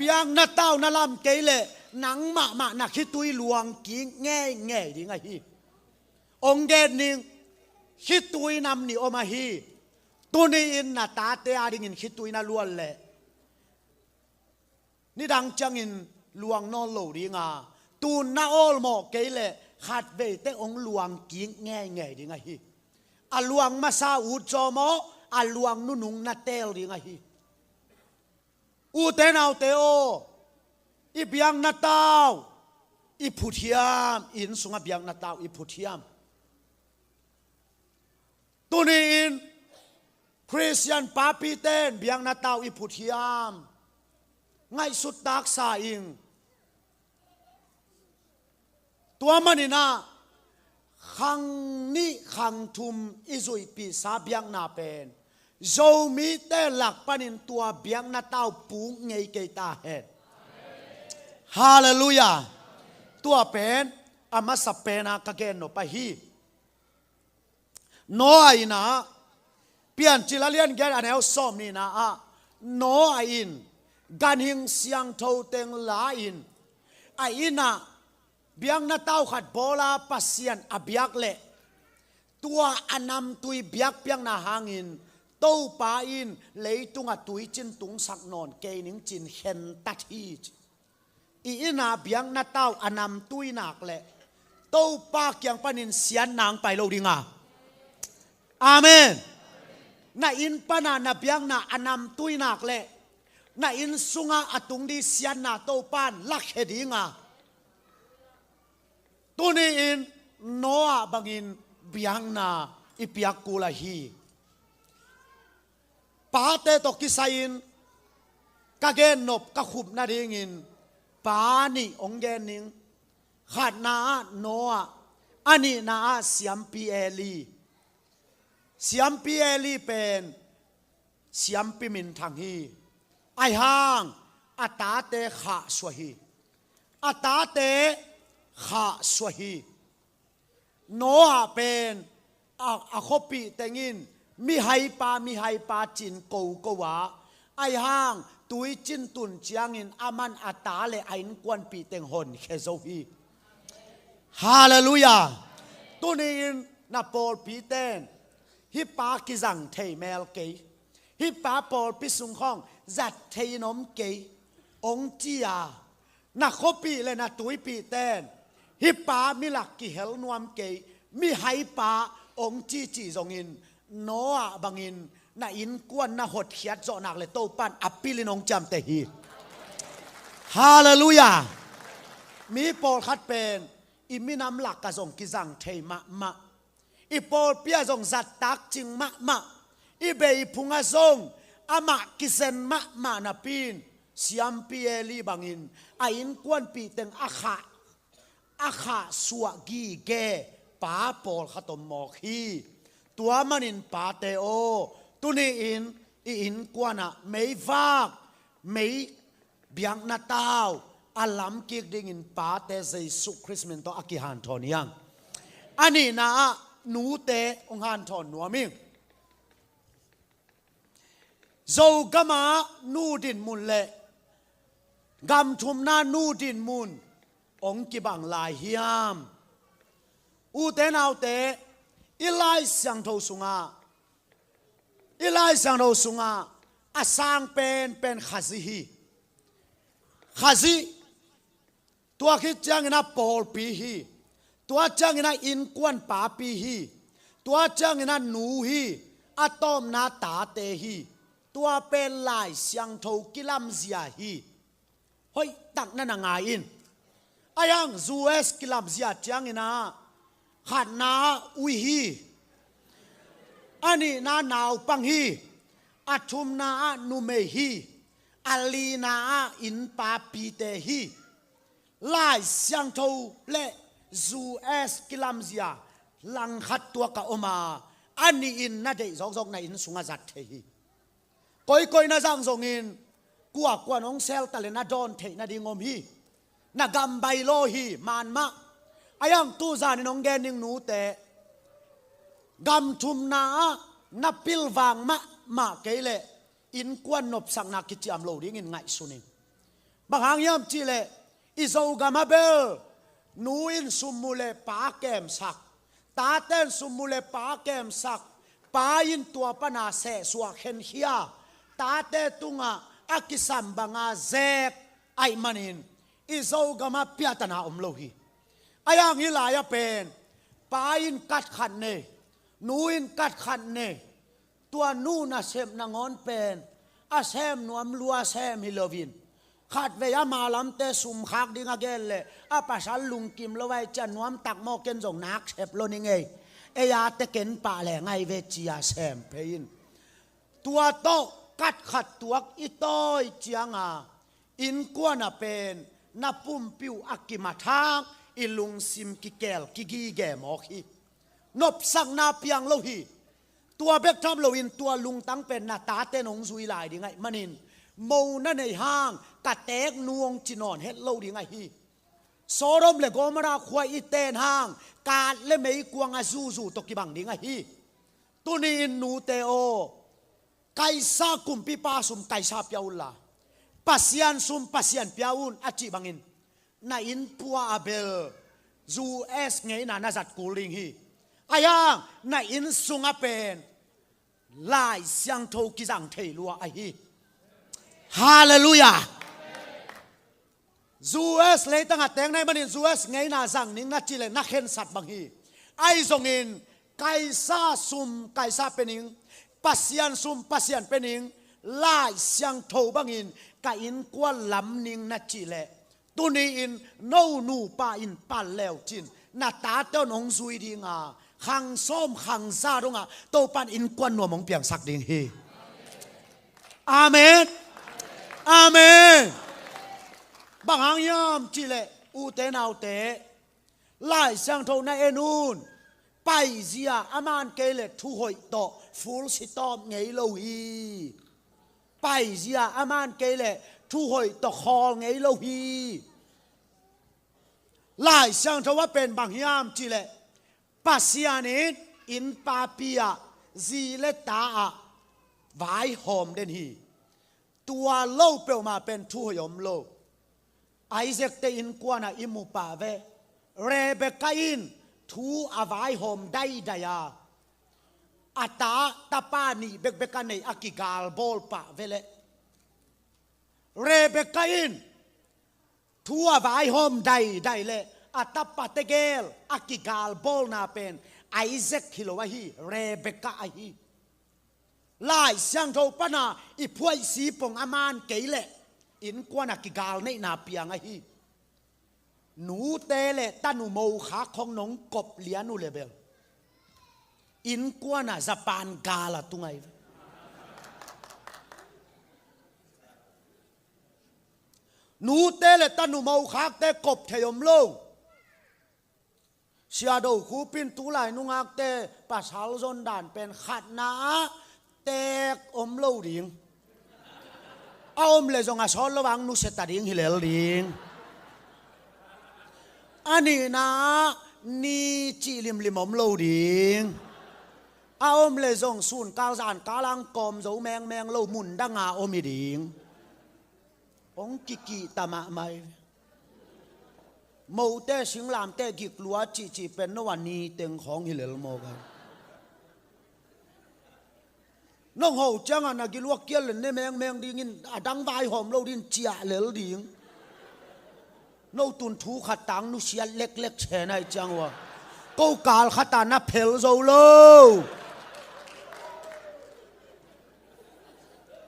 Biakna tau na lam kei leh nang mahmah na khitui luang kik ngeingei ding ahi. Ong gen ning, khitui nam nih om ahi. Tuni-in na tate adingin khitui na luan leh nidang ciangin luang nawn lo ding a, tun na awlmawh kei leh khatvei teh ong luang kik ngeingei ding ahi. A luang masa ut zaw maw, a luang nunung na teel ding ahi. Ute naute aw, i biakna tau i phut hiam? I inn sungah biakna tau i phut hiam? Tuni-in Khristian papite in biakna tau i phut hiam? Ngaihsut taksa ing. Tua maninah khang nih khang thum i zuihpihsa biakna pen Zomite lak panin tua biakna tau puk ngei kei ta hen. Halleluiah. Tua pen a masa pena ka gen nop ahi. Noah in ah, Piancil a lian giat a neu sawmnihna ah, Noah in ganhing siangtho teng la-in a inn ah biakna tau khat bawl a Pasian a biak leh tua a namtui biakpiakna hangin Topa in leitungah tuicin tungsak nawn kei ning ci-in khentat hi ci. I inn ah biakna tau a namtui nak leh Topa kiang panin siatna ong pai lo ding a. Amen. Na inn panah na biakna a namtui nak leh na inn sungah a tung ding siatna Topa in lakhia ding a. Tuni-in Noah bangin biakna i piak kul ahi. Pate tawh kisai-in ka gennop ka khup nadingin pa nih hong gen ning. Khatna ah Noah, a nihna ah siampi Eli. Siampi Eli pen siampi minthang hi. Aihang a tate khahsuah hi. A tate khahsuah hi. Noah pen a, a khuapih tengin mihaipa, mihaipa cin koko a, aihang tuicin tun ciangin aman a ta le a innkuanpih teng honkhia zo hi. Halleluiah. Tuni-in na pawlpi ten hih pa kizang thei mel kei, hih pa pawlpi sung khawng zat thei in om kei hong ci a, na khuapih le na tuipih ten hih pa milak kihel nuam kei, mihaipa hong cici zongin Noah bangin na innkuan na hotkhiat zawh nak le Topan a pilin hong ciamteh hi. Halleluiah. Mi pawlkhat pen i minam lak ah zong kizang thei mahmah, i pawlpi ah zong zattak cing mahmah, i bei phung ah zong amah kizen mahmah napi-in siampi Eli bangin a innkuanpih teng a khah, a khahsuah gige pa pawlkhat om mawk hi. Tua manin pate aw, tuni-in i innkuan ah meivak, mei biakna tau a lam kik dingin pate Jesu Khrist min tawh a kihanthawn hi hang. A nihna ah nute hong hanthawn nuam ing. Zogam ah nu dinmun le gam thumna nu dinmun hong kibang lai hiam? Ute naute, i Lai Siangtho sungah, i Lai Siangtho sungah a sang penpen Khazih hi. Khazih, tua khit ciangin a pawlpi hi. Tua ciangin a innkuan papi hi. Tua ciangin a nu hi. A tawpna tate hi. Tua pen Lai Siangtho kilamzia hi. Hoihtak na na ngai in. Aihang U S kilamzia ciangin ah khatna ah ui hi. A nihna naupang hi. A thumna ah numei hi. A lina ah innpapite hi. Lai Siangtho le U S kilamzia langkhat tuak a om a, a nih in na deih zawkzawk na inn sungah zat thei hi. Koikoi na zang zongin kuakuan hong sel ta le na dawn theih nading om hi. Na gam bailaw hi, man mah. Aihang tu zanin hong gen ning nute, gam thumna ah na pilvang mahmah kei leh innkuan nopsakna kiciam lo dingin ngaihsun ing. Bang hang hiam cih leh i Zogam ah bel nu in sum mu le pa kemsak, tate in sum mu le pa kemsak, pa in tua pana sehsuah khenkhia, tate tungah a kisam banga zek ahih manin i Zogam ah piatana om lo hi. Aihang hih lai-ah pen pa in kat khat nei, nu in kat khat nei, tua nu nasep nangawn pen a sem nuam lua sem hi loin, khatvei ama lamte sumkhak ding a gen leh a pasal lungkim lo ahih ciang nuamtak maw, ken zong nak sep lo ning ei, ei a te ken pah leng ahi ve ci-a sem phei in. Tua tawh kat khat tuak i tawi cianga innkuan ah pen na pumpi uh a kimathang, i lungsim kikel kigige mawk hi. Nopsakna piang lo hi. Tua bek tham loin tua lungtang pen na tate in hong zui lai ding ahih manin, mo na nei hang ka teek nu hong ci nawn het lo ding ahi hi. Sodom le Gomorrah khua i ten hang kat le meikuang a zuzu tawh kibang ding ahi hi. Tuni-in nute aw, Kaisa kumpipa sum Kaisa pia unla, Pasian sum Pasian pia un a cih bangin, na inn pua a bel U S ngeina na zat kul ding hi. Aihang na inn sungah pen Lai Siangtho kizang thei lua ahi hi. Halleluiah. U S leitangah teek na hih manin U S ngeina zang ning na cih leh na khensat bang hi. Ahi zongin Kaisa sum Kaisa pia ning, Pasian sum Pasian pia ning, Lai Siangtho bangin ka innkuan lam ning na cih leh, tuni-in no nupa in pal leu cin, na tate un hong zui dinga, khang sawm khang za dongah Topan innkuan nuam hong piangsak ding hi. Amen. Amen. Bang hang hiam cihleh, ute naute, Lai Siangtho na en un. Paizia a man kei leh thuhoih tawh full stop ngei lo hi. Paizia a man kei leh thuhoih tawh khawl ngei lo hi. Lai Siangtho a pen bang hiam cihleh, Pasian in innpapi ah, zi le ta ah vaihawm den hi. Tua lo peuhmah pen thuhoih om lo. Isaac te innkuan ah i mu pah ve. Rebekah in thu a vaihawm daidai a, a ta, tapa nih bekbek a neih a kigalbawl pah ve leh, Rebekah in thu a vaihawm daidai leh a tapa tegel a kigalbawlna pen Isaac hi lo ahi, Rebekah ahi. Lai Siangtho pana i phuaihsi pong a man kei leh innkuan a kigalneihna piang ahi. Nute le tanu mokhak khong nong kop lian uh le bel, innkuan a Japan gal a tung ahi ve. Nute le tanu mokhakte kop thei om lo. Sia Do Khup in tulai nungakte pasal zon dan pen khatna ah teek om lo ding. A om leh zong a sawt lo vang nusia ta ding hi lel ding. A nihna ah ni cih limlim om lo ding. A om leh zong sunkal zankal ang kawm zo mengmeng lo, mun dang a om hi ding. Hong kikihta mahmah hi. Mote singlamteh gik lua cihcih pen no a ni teng khawng hi lel mawk a. Nong ho ciangah na gilua kial le ne mengmeng dingin a dang vaihawm lo ding, ciah lel ding. No tun thu khat tang nusiat leklek chenai ciang uh a, ko kal khat a na phel zo lo.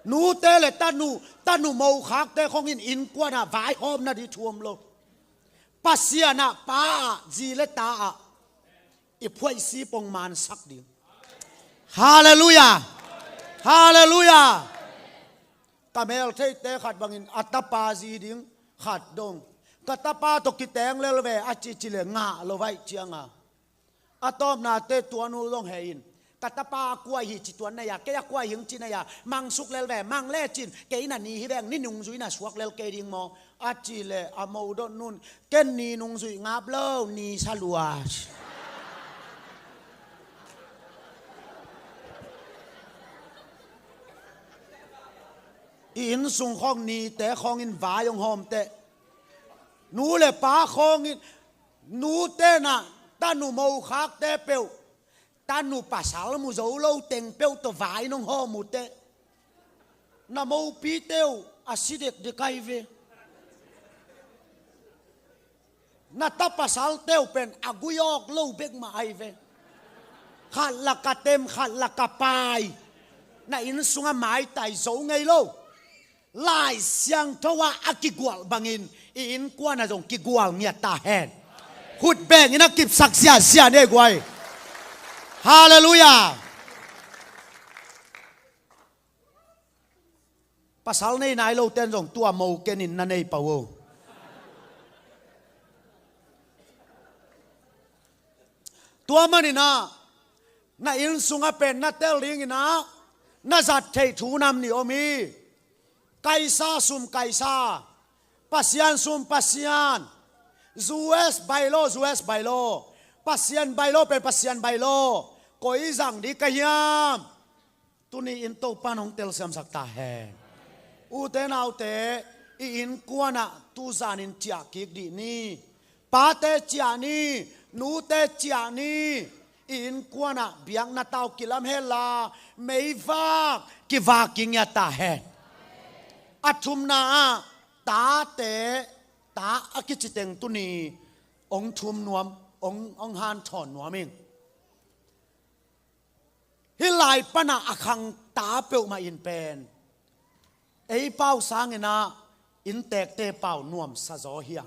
Nute le tanu, tanu mokhakte khong in innkuan ah vaihawm nading thu om lo. Pasian ah, Pa ah, zi le ta ah i phuaihsi pong mansak ding. Halleluiah. Halleluiah. Ka meltheite khat bangin a tapa zi ding khat dong, ka tapa tawh kiteng lel ve a cihcih le ngah lo vaih cianga, a tawpnate tuan uh zong hei in, ka tapa a kuai hi ci tuan nei a, kei a kuai hing ci nei a, mangsuk lel ve, mang le cin, kei na ni hi veng, ni nungzui na suak lel kei ding maw a cih leh a mo dot nun, ken ni nungzui ngap lo, ni sa lua. I innsung khawng nite khawngin vai hong hawmte. Nu le pa khawngin, nute na tanu mokhakte peuh, tanu pasal mu zo lo teng peuh tawh vai nong hawm uh teh, na mopite uh a si dekdek ahi ve. Na ta pasalte uh pen a gui awk lo bek mah ahi ve. Khat laka tem, khat laka pai. Na inn sungah maitai zo ngei lo. Lai Siangtho ah a kigual bangin i innkuan ah zong kigual ngiat ta hen. Khut bengin a kipsak ziahziah ni ei guai. Halleluiah. Pasal nei nai lo ten zong tua mo kenin na nei pah uh. Tua manin ah na inn sungah pen na tel dingin ah na zat theih thu nam nih om hi. Kaisa sum Kaisa, Pasian sum Pasian, U S bylaw, U S bylaw, Pasian bylaw pen Pasian bylaw. Koi zang ding ka hiam? Tuni in Topa'n hong telsiamsak ta hen. Ute naute, i innkuan ah tuzanin ciah kik dih ni. Pate ciah ni, nute ciah ni. I innkuan ah biakna tau kilam hen la, meivak kivak kingiat ta hen. A thumna ah tate, ta a kici teng tuni hong thum nuam, hong, hong hanthawn nuam ing. Hih lai panah a khangta peuhmah in pen ei pau sangin ah inntekte pau nuamsa zaw hiam?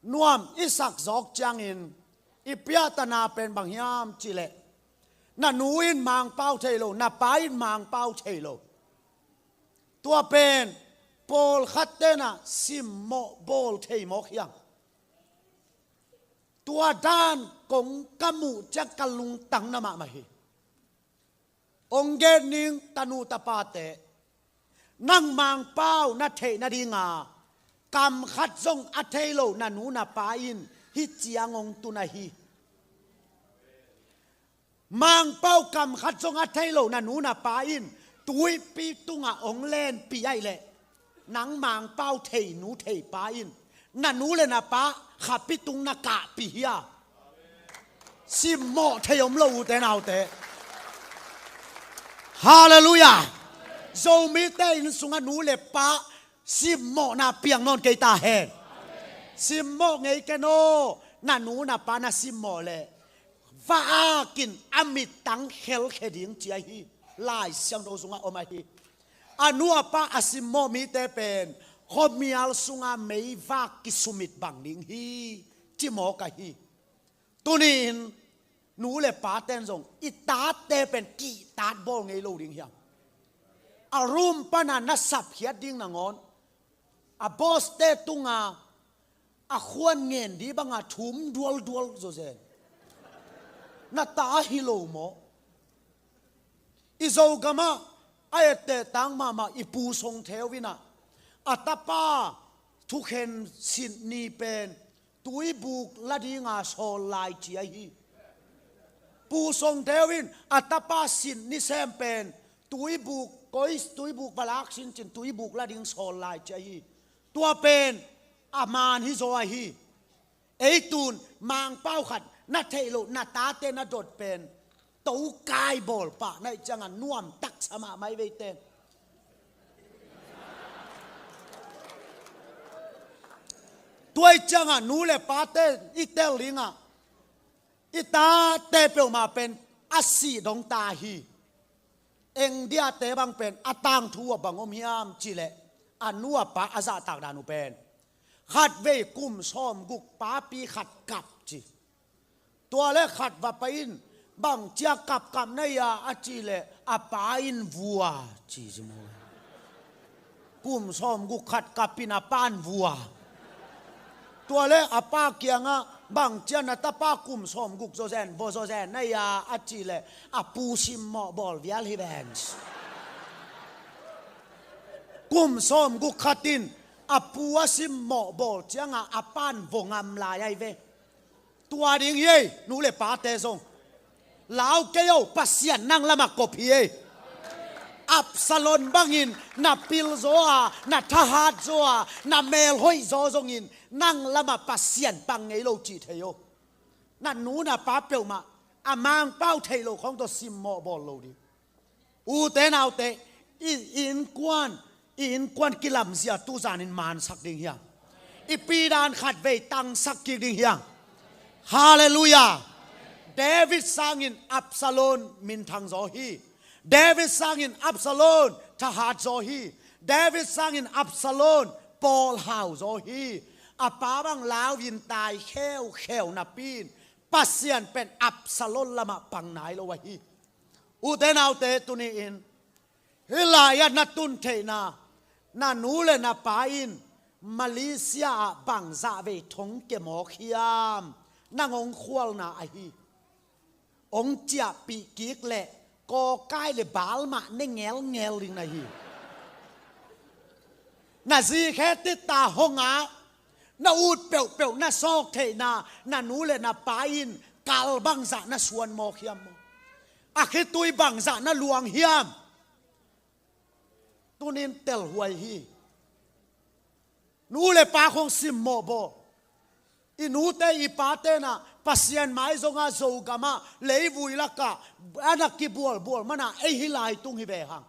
Nuam i sak zawk ciangin i piahtana pen bang hiam cihleh, na nu in mangpau thei lo, na pa in mangpau thei lo. Tua pen pawlkhat tenah simmawh bawl thei mawk hiang. Tua dan kong ka muh ciang ka lungtang na mahmah hi. Ong gen ning, tanu tapate, nang Mangpau na theih nadinga kam khat zong a thei lo na nu na pa in hih ciang ong tun ahi. Mangpau kam khat zong a thei lo na nu na pa in tuipi tungah ong lenpih ahih leh, nang Mangpau thei nu thei pa in na nu le na pa khapi tung na kahpih hia? Simmawh thei om lo, ute naute. Halleluiah. Zomite inn sungah nu le pa simmawhna piang nawn kei ta hen. Simmawh ngei ken aw. Na nu na pa na simmawh leh va-akin a mittang khelkhia ding ci ahi. Lai Siangtho sungah om ahi. A nu a pa a simmawh mite pen khuamial sunga meivak kisumit bang ding hi, ci mawk ahi. Tuni-in nu le paten zong i tate pen kihtat bawl ngei lo ding hiam? A room pana na sapkhiat ding nangawn a boss-te tunga a khuan ngen dih banga thum dualdual zawzen na ta hi lo maw? I Zogamah a etteh tang mahmah i Pu Song Theu in ah, a tapa thukhen sin ni pen tuibuk la dinga sawl lai ci ahi. Pu Song Theu in a tapa sin ni sem pen tuibuk koi, tuibuk va lak sin cin tuibuk la ding sawl lai ci ahi. Tua pen a man hi zaw ahi. Ei tun Mangpau khat na theih loh na tate na dot pen tokai bawl pah na hih cianga nuam taksa mahmah hi vei ten. Tua hih cianga nu le pate i tel dingah i tate peuhmah pen a sih dong ta hi. Eng diate bang pen a tangthu uh a bang om hiam cihleh, a nu a pa a zahtak dan uh pen khatvei kum sawmguk papi khat kap ci. Tua le khat va pai in, bang cia kapkap na hia a cihleh, a pa in vua ci ci maw. Kum sawmguk khat kapin a pan vua. Tua le a pa kiangah bang cia na tapa kum sawmguk zawzen, vua zawzen na hia a cihleh, a pu simmawh bawl vial hi ven. Kum sawmguk khatin a pu a simmawh bawl cianga a pan vua ngam lai ahi ve. Tua ding hi ei, nu le pate zong. Lau kei o, Pasian nang lamah kop hi ei. Absalom bangin na pil zaw a, na thahat zaw a, na melhoih zaw zongin nang lamah Pasian pang ngei lo cih thei o. Na nu na pa peuhmah a Mangpau theih lo khawng tawh simmawh bawl lo ding. Ute naute, i innkuan, i innkuan kilamzia tuzanin mansak ding hiam? I pidan khatvei tangsak kik ding hiam? Halleluiah. David sangin Absalom minthang zaw hi. David sangin Absalom thahat zaw hi. David sangin Absalom pawlhau zaw hi. A pa bang lau-in tai kheukheu napi-in Pasian pen Absalom lamah pang nai lo ahi. Ute naute, tuni-in hih lai-ah na tun theihna, na nu le na pa in Malaysia ah bangzah vei thong kia mawk hiam? Nang hong khualna ahi. Hong ciahpih kik leh kawkai le bal mah ne ngelngel ding na hi. Na zikhe titta hong ah na ut peuhpeuh na sawk theihna, na nu le na pa in kal bangzah na suan mawk hiam maw? A khitui bangzah na luang hiam? Tunin telhuai hi. Nu le pa khong simmawh baw. I nute i pate na Pasian mai zonga Zogamah leivui lakah a na kibualbual mana ei hih lai tung hi ve hang.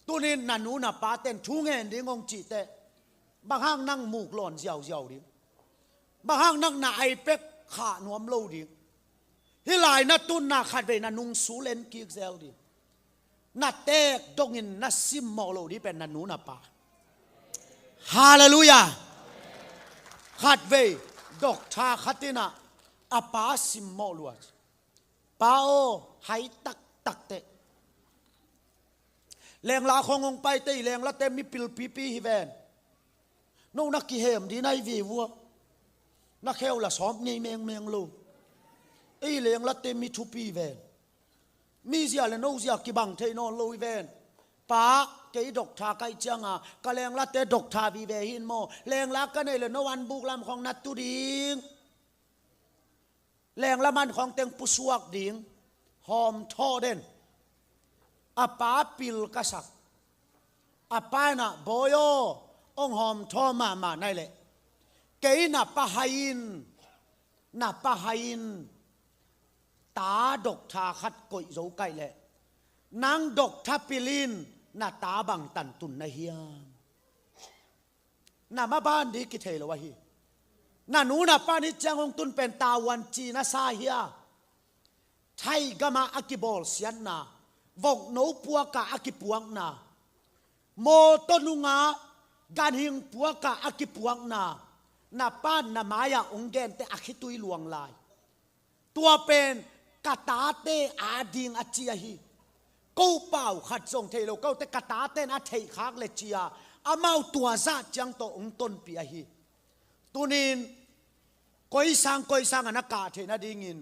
Tunin na nu na paten thu ngen ding hong cihteh, bang hang nang muk lawn ziauziau ding? Bang hang nang na ai pek khah nuam lo ding? Hih lai na tunna khatvei na nungsul en kik zel ding? Na teek dongin na simmawh lo ding pen na nu na pa. Halleluiah. Khatvei doctor khat in ah a pa simmawh lua. Pa aw, hai taktak teh. Lengla khong hong paite i lenglate mi pilpipi hi ven. No na kihem ding na hi vive ua. Na kheu la sawm ngei mengmeng lo. Ei lenglate mi thupi ven. Mi zia le no zia kibang thei nawn lo hi ven. Pa, kei doctor ka hih cianga ka lenglate doctor vive hi in maw? Lengla ka nei le no an buk lam khong na tu ding. Lengla man khong teng pusuak ding. Hawmthawh den. A pa pil ka sak. A pa in ah, "Bawi aw, hong hawmthawh mahmah nai leh, kei na pa hai in, na pa hai in ta doctor khat koih zo ka hih leh, nang doctor pil in na ta bang tan tun na hiam?" Na maban ding kithei lo ahi. Na nu na pa nih ciang hong tun pen tavuan cina sa hia? Thai gamah a kibawlsiatna, vokno puakah a kipuakna, mawtaw nungah ganhing puakah a kipuakna, na pan na mai-ah hong gente a khitui luang lai. Tua pen ka tate ading a ci ahi. Ko pau khat zong thei lo, kote ka taten a theihkhak le cia, amau tua zah ciang tawh hong tonpih ahi. Tunin koisang koisang a na kah theih nadingin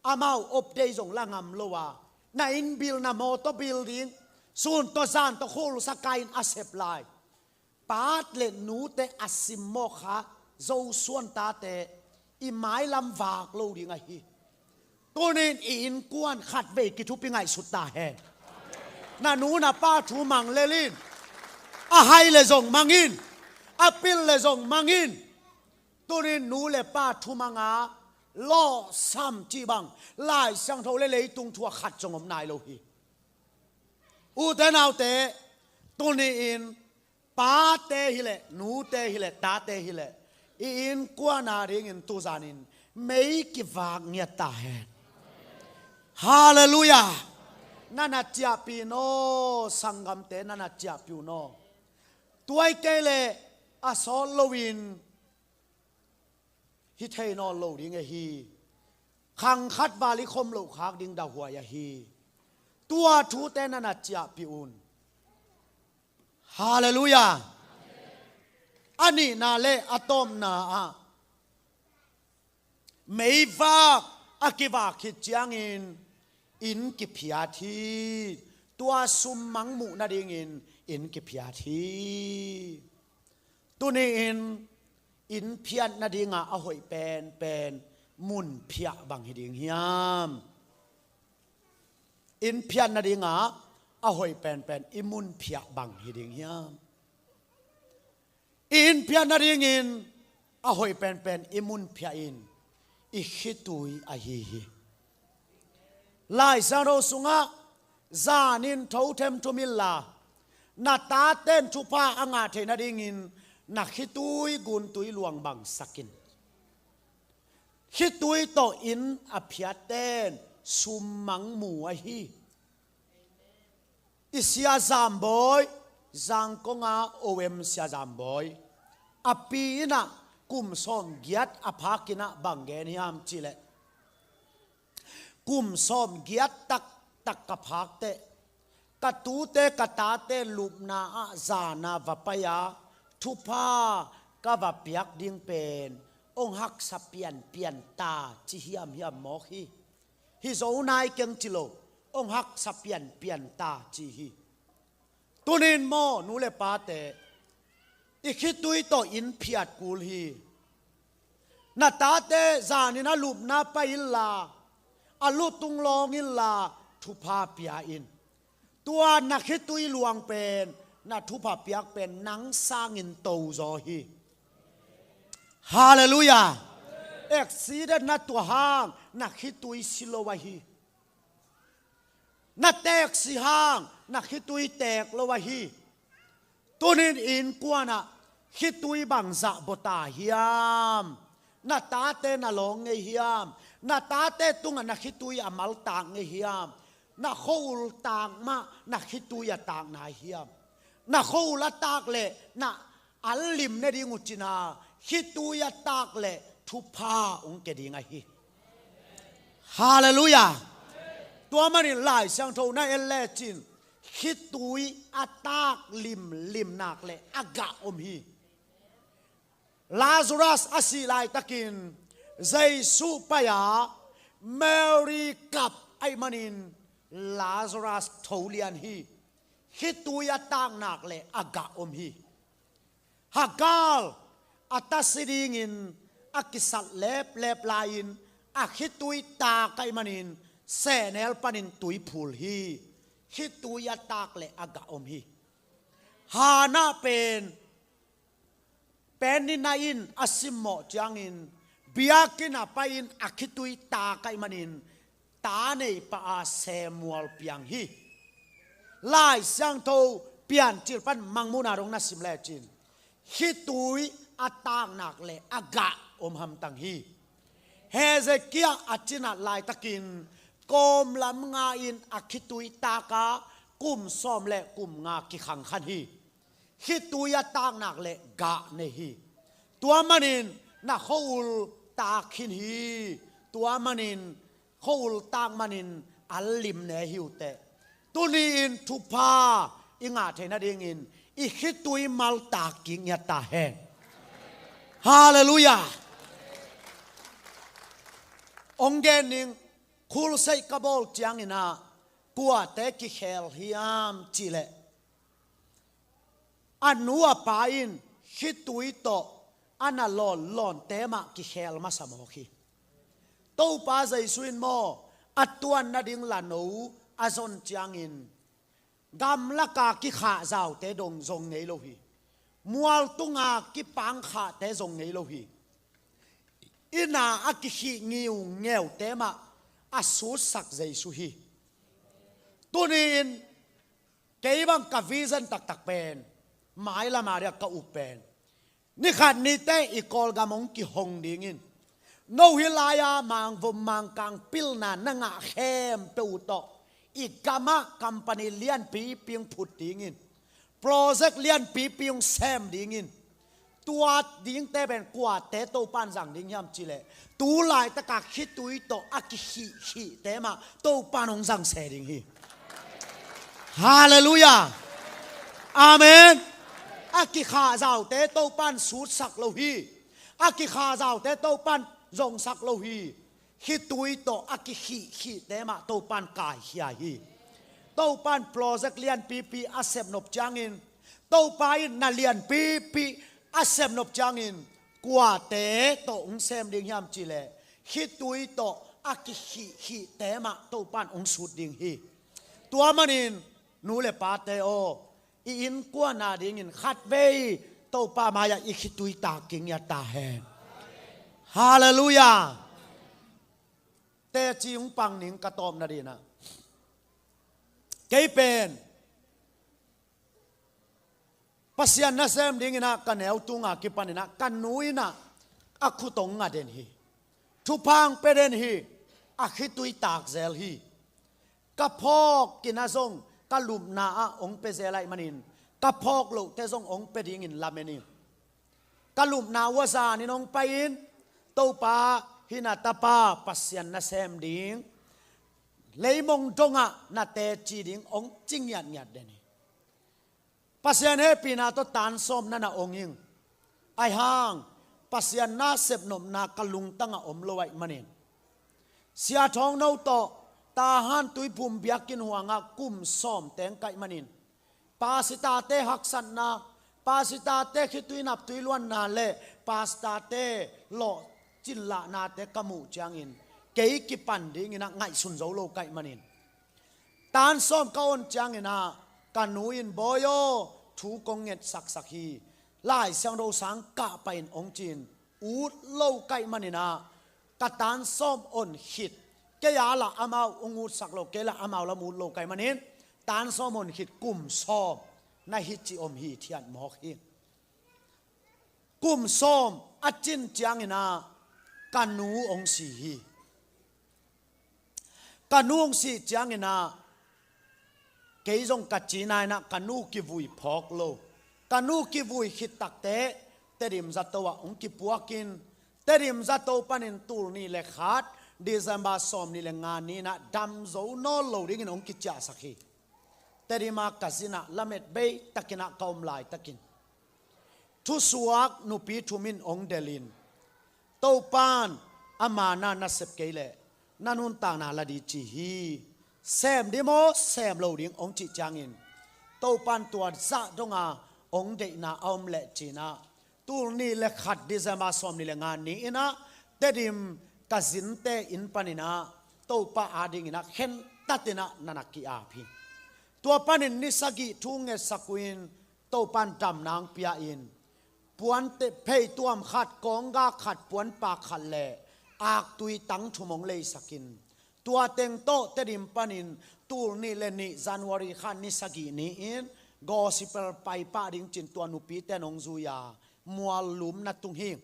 amau update zong la ngam lo a, na inn bil, na mawtaw bil ding, sun tawh zan tawh khul sakain a sep lai. Pate le nute a simmawh kha Zosuan tate i mailam vak lo ding ahi. Tunin i innkuan khatvei kithupi ngaihsut ta hen. Na nu na pa thu mang lel in. A hai le zong mang in. A pil le zong mang in. Tunin nu le pa thu manga lawhsam cih bang Lai Siangtho le leitung thu ah khat zong om nai lo hi. Ute naute, tuni-in pate hileh, nute hileh, tate hileh, i innkuan adingin tuzanin mei kivak ngiat ta hen. Halleluiah. Na na ciahpih un aw, sanggamte, na na ciahpih un aw. Tua hi kei leh a sawt loin hi thei nawn lo ding ahi. Khang khat val i khom loh khak ding dahuai ahi. Tua thute na na ciahpih un. Halleluiah. A nihna le a tawpna ah, meivak a kivak khit ciangin inn kiphiat hi. Tua sum mangmuh nadingin inn kiphiat hi. Tuni-in inn phiat nadinga a hoih penpen mun phiah bang hi ding hiam? Inn phiat nadinga a hoih penpen i mun phiah bang hi ding hiam? I inn phiat nadingin a hoih penpen i mun phiah in i khitui ahi hi. Lai Siangtho sungah zanin thothem thum inla, na taten thupha a ngah theih nadingin na khitui guntui luang bangsak in. Khitui tawh inn a phiatten sum mangmu ahi. I Sia Zam Bawi, Zangkong a om Sia Zam Bawi, a pi in ah kum sawmgiat a phak in ah bang gen hiam cih leh, kum sawmgiat taktak ka phak teh, ka tute ka tate lupna ah zana va pai a, thupha ka va piak ding pen hong haksa pianpian ta ci hiamhiam mawk hi. Hi zo nai keng ci lo, hong haksa pianpian ta ci hi. Tunin maw, nu le pate, i khitui tawh inn phiat kul hi. Na tate zanin a lupna pai inla, a lutung lawng inla, thupha pia in. Tua na khitui luang pen, na thupha piak pen nang sangin tozaw hi. Halleluiah. Accident na tuah hang na khitui si lo ahi. Na teeksi hang na khitui teek lo ahi. Tunin innkuan ah khitui bangzah bawl ta hiam? Na tate na lawng ngei hiam? Na tate tungah na khitui a maltak ngei hiam? Na khua-ul tak mah na khitui a tak nai hiam? Na khua-ul a tak leh na al lim ne ding uh cin a, khitui a tak leh thupha hong ke ding ahi. Halleluiah. Tua manin Lai Siangtho na en lecin khitui a tak limlim nak le a gah om hi. Lazarus a sih laitakin Jesu pai-a Mary kap ahih manin Lazarus tho lian hi. Khitui a tak nak le a gah om hi. Hagar a tasi dingin a kisat leplep lai-in a khitui tak ahih manin sehnel panin tui phul hi. Khitui a tak le a gah om hi. Hannah pen Peninnah in a simmawh ciangin biakinn ah pai-in a khitui tak ahih manin ta nei pah a Samuel piang hi. Lai Siangtho Piancil pan Mangmuhna dong na sim lecin khitui a tak nak le a gah om hamtang hi. Hezekiah a cinat laitakin kawmlam nga-in a khitui tak a kum sawm le kum nga kikhangkhan hi. Khitui a tak nak le gah nei hi. Tua manin na khua-ul tak khin hi. Tua manin khua-ul tak manin a lim ne hi uh teh. Tuni-in thupha i ngah theih nadingin i khitui mal tak kik ngiat ta hen. Halleluiah. Ong gen ning, khulseih ka bawl ciangin ah kuate kikhel hiam cih leh a nu a pa in khitui tawh a na lawnlawnte mah kikhel masa mawk hi. Topa Jesu in maw a tuan nading lano a zon ciangin gamlaka kikhahzaute dong zong ngei lo hi. Mual tunga kipangkhahte zong ngei lo hi. Inn a kikhih ngiungeute mah a sutsak Jesu hi. Tuni-in kei bang ka vision taktak pen, mailam a dia ka up pen, nikhat nite i Kawlgam hong kihong dingin, no hih lai-a mangvom mangkang pilna na ngah khempeuh uh tawh i gamah company lianpipi hong phut dingin, project lianpipi hong sem dingin, tua dingte pen kuate Topan zang ding hiam cih leh tu laitaka khitui tawh a kikhihkhihte mah Topan hong zang se ding hi. Halleluiah. Amen. A kikhahzaute Topan sutsak lo hi. A kikhahzaute Topan zongsak lo hi. Khitui tawh a kikhihkhihte mah Topan kaikhia hi. Topan project lianpipi a sepnop ciangin, Topa in na lianpipi a sepnop ciangin kuate tawh hong sem ding hiam cih leh khitui tawh a kikhihkhihte mah Topan hong sut ding hi. Tua manin nu le pate aw, i innkuan a dingin khatvei Topa mai-ah i khitui tak kik ngiat ta hen. Halleluiah. Teci hong pang ning ka tawpna dingin ah, kei pen Pasian nasem dingin ah ka neu tunga kipanin ah ka nu in ah a khut hong nga den hi. Thupha hong pia den hi. A khitui tak zel hi. Ka phawk kik in ah zong ka lupna ah hong pia zel ahih manin ka phawk lohte zong hong pia dingin lamen hi. Ka lupna uh a zanin hong pai-in, Topa, hih na tapa Pasian nasem ding, leimong dongah na teci ding hong ci ngiatngiat den hi. Pasian hehpihna tawh tan sawm na na ong ing. Ahih hang Pasian na sepnopna ka lungtangah om lo ahih manin, Sia Thawng No tawh Tahan Tuiphum biakinn huangah kum sawm teng ka hih manin, pastorte haksatna, pastorte khitui naptui luanna le pastorte lawh cinlahnate ka muh ciangin kei kipan dingin ah ngaihsun zo lo ka hih manin, tan sawm ka on ciangin ah ka nu in, "Bawi aw, thu kong ngetsaksak hi. Lai Siangtho sang kah pah in," hong ci-in ut lo ka hih manin ah ka tan sawm on khit, kei a lah amau hong utsak lo, kei lah amau lam ut lo ka hih manin, tan sawm on khit kum sawm na hi ci om hithiat mawk hi. Kum sawm a cin ciangin ah ka nu hong si hi. Ka nu hong sih ciangin ah kei zong ka cina in ah ka nu kivui phawk lo. Ka nu kivui khit takteh Tedim zato ah hong kipuakin, Tedim zato panin tul nih le khat, December sawm nih le nga ni-in ah dam zo nawn lo dingin hong kiciahsak hi. Tedim ah ka zin ah lamet bei takin ah ka om laitakin, thusuak nupi thum in hong delhin, Topa'n a manna na sep kei leh na nuntakna la ding ci hi. Sem ding maw, sem lo ding hong cih ciangin, Topa'n tua zah dong a hong deihna a om leh ci-in ah, tul nih le khat December sawmnih le nga ni-in ah Tedim ka zinte inn panin ah Topa adingin ah khentatin ah na na ki-ap hi. Tua panin ni sagih thu ngetsak uh in, Topa'n damna hong pia in, puante, pheituam khat, kawnggak khat, puanpak khat le aktui tang thum hong leisak in, tua teng tawh Tedim panin tul nih le nih January kha ni sagih ni-in gospel paipah ding ci-in tua nupite'n hong zui a, Muallum na tung hi.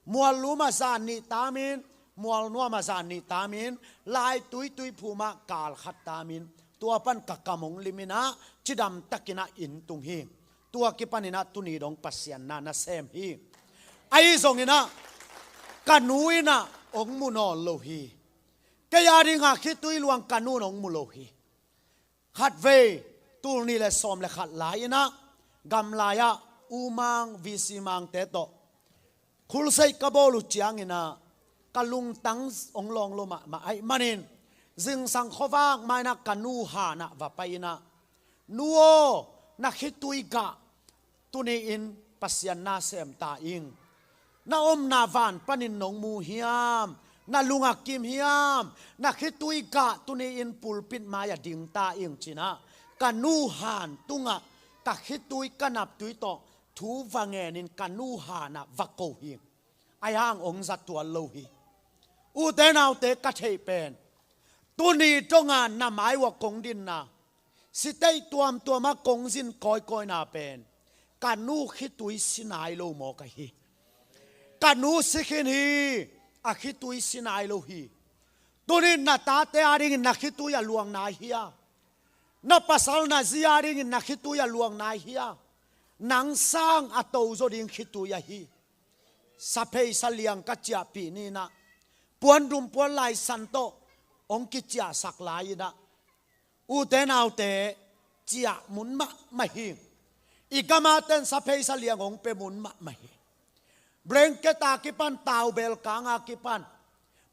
Muallum ah zan nih taamin, Mualnuam ah zan nih taamin, Laitui tuiphum ah kal khat taamin, tua pan ka kam hong lim in ah cidam takin ah inn tung hi. Tua kipanin ah tuni dong Pasian na na sem hi. Ahi zongin ah ka nu in ah hong mu nawn lo hi. Kei ading ah khitui luang ka nu'n hong mu lo hi. Khatvei, tul nih le sawm le khat lai-in ah gamlai ah U Mang, V C Mangte tawh khulseih ka bawl uh ciangin ah ka lungtang hong lawng lo mahmah ahih manin, zingsang khuavak ma-in ah ka nu han ah va pai-in ah, "Nu aw, na khitui gah tuni-in Pasian na sem ta ing. Na omna van panin nong mu hiam? Na lung ah kim hiam? Na khitui gah tuni-in pulpit mai-ah ding ta ing," ci-in ah ka nu han tungah ka khitui, ka naptui tawh thu va ngenin ka nu han ah va ko hi. Ahi hang hong za tuan lo hi. Ute naute, ka theih pen, tuni dong a na mai uah kong dinna, siteih tuamtuam ah kong zin kawikawina pen ka nu khitui si nai lo mawk ahi hi. Ka nu si khin hi, a khitui si nai lo hi. Tuni na tate adingin na khitui a luang nai hia? Na pasal na zi adingin na khitui a luang nai hia? Nang sang a tozaw ding khitui ahi hi. Saphei saliang ka ciahpih ni-in ah, puandum puanlaisan tawh hong kiciahsak lai-in ah, ute naute, ciah mun mahmah hi. I gam a te'n saphei saliang hong pia mun mahmah hi. Blanket a kipan, tawel kang a kipan,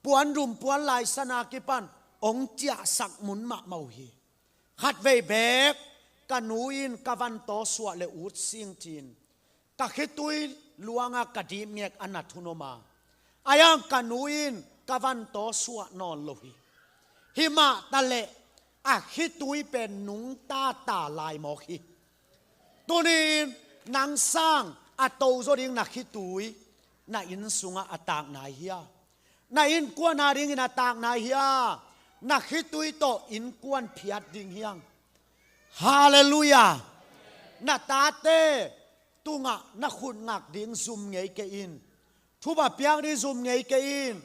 puandum puanlaisan a kipan hong ciahsak mun mahmah uh hi. Khatvei beek ka nu in ka van taw suah le ut sing ci-in ka khitui luang a ka dipngek a na thu nuam a, ahi hang ka nu in ka van taw suah nawn lo hi. Hi mah ta leh a khitui pen nungta ta lai mawk hi. Tuni-in nang sang a tozaw ding na khitui na inn sungah a tak nai hia? Na innkuan adingin a tak nai hia? Na khitui tawh innkuan phiat ding hi hang. Halleluiah. Na tate tungah na khut ngak ding zum ngei kei in. Thupha piak ding zum ngei kei in.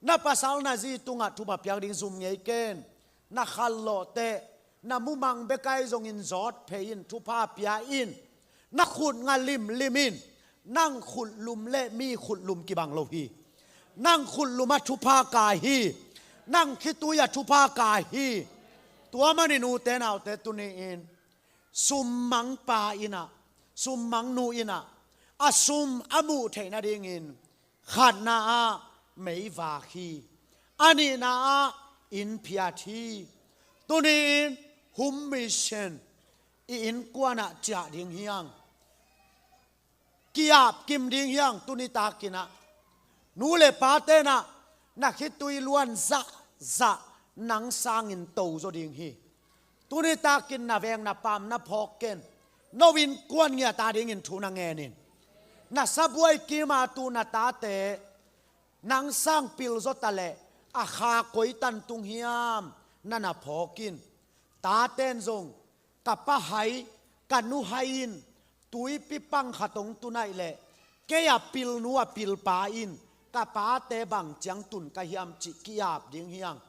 Na pasal na zi tungah thupha piak ding zum ngei kei in. Na khallawh teh, na mumang bek ahi zongin zawt phei in, thupha pia in. Na khut nga limlim in. Nang khutlum le mi khutlum kibang lo hi. Nang khutlum ah thupha kai hi. Nang khitui ah thupha kai hi. Tua manin ute naute, tuni-in sum mangpa in ah, sum mangnu in ah, a sum a muh theih nadingin khatna ah meivak hi. A nihna ah inn phiat hi. Tuni-in home mission i innkuan ah ciah ding hi hang. Ki-ap kim ding hi hang. Tuni takin ah nu le pate'n ah na khitui luan zahzah nang sangin tozaw ding hi. Tuni takin na veng na pam na phawk ken. No innkuan ngiat adingin thu na ngen in. Na sabuai kim a tu na tate nang sang pilzaw ta leh a kha koi tan tung hiam, na na phawk in. Tate'n zong, ka pa hai, ka nu hai in tuipi pang khat hong tun ahih leh, kei a pilnu a pilpa in ka pate bang ciang tun ka hiam cih ki-ap ding hi hang.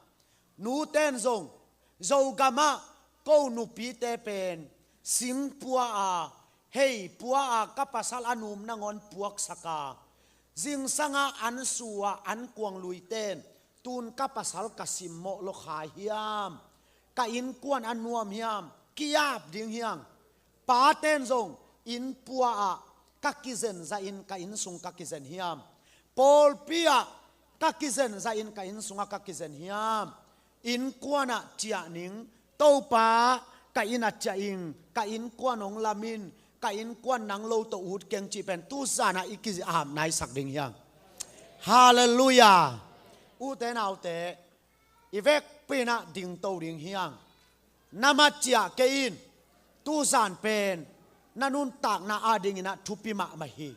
Nute'n zong, Zogam ah ko nupite pen sing pua a, hei pua a, ka pasal a num nangawn puaksak a, zingsang a an su a an kuang luite'n tun ka pasal ka simmawh lawkhai hiam? Ka innkuan a nuam hiam? ki-ap ding hiang. Paten zong innpua ah ka kizen zahin ka inn sung ka kizen hiam? Pawlpi ah ka kizen zahin ka inn sungah ka kizen hiam? Innkuan ah ciah ning. Topa, ka inn ah ciah ing, ka innkuan hong lam in, ka innkuan nang lo tawh ut keng cih pen tuzan ah i ki-ap nai sak ding hiang. Halleluiah. Ute naute, i vekpi in ah dingto ding hiang. Na mat ciah kei in. Tuzan pen na nuntakna adingin ah thupi mahmah hi.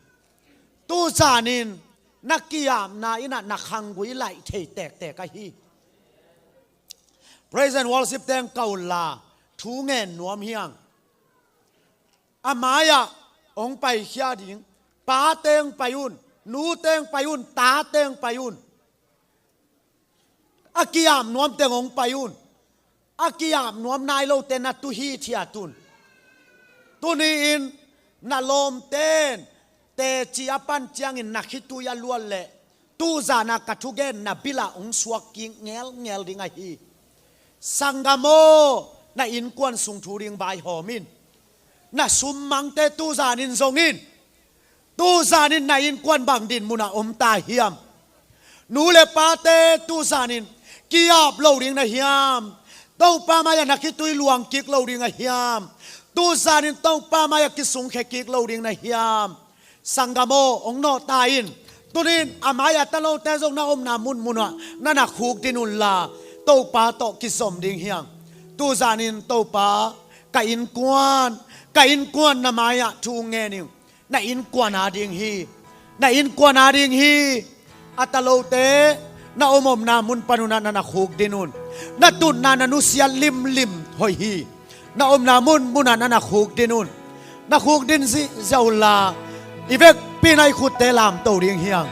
Tuzan in na ki-apna in ah na khanggui laih thei tektek ahi. Praise and worship teng ka unla, thu ngen nuam hiang. A mai-ah hong paikhia ding pa teng pai un, nu teng pai un, ta teng pai un. A ki-ap nuam teng hong pai un. A ki-ap nuam nai lote na tu hithiat un. Tuni-in na lawmten teci a pan ciangin na khitui a luat leh tuzan ah ka thugen na bil ah hong suak kik ngelngel ding ahi. Sanggam aw, na innkuan sung thu ding vaihawm in. Na summangte tuzan in zong in. Tuzan in na innkuan bang dinmun ah om ta hiam? Nu le pate tuzan in ki-ap lo ding na hiam? Topa mai-ah na khitui luang kik lo ding a hiam? Tuzan in Topa mai-ah kisungkhia kik lo ding na hiam? Sanggam aw, hong nawh ta in. Tuni-in a mai-ah ta lote zong na omna munmun ah na na khukdin unla, Topa tawh kizom ding hiang. Tuzan in Topa, ka innkuan, ka innkuan na mai-ah thu ngen ing. Na innkuan ading hi. Na innkuan ading hi. A ta lote, na om omna mun pan un ah na na khukdin un. Na tutna na nusiat limlim hoih hi. Na omna munmun ah na na khukdin un. Na khukdin ziahziah unla, i vekpi in ah i khutte lamto ding hiang.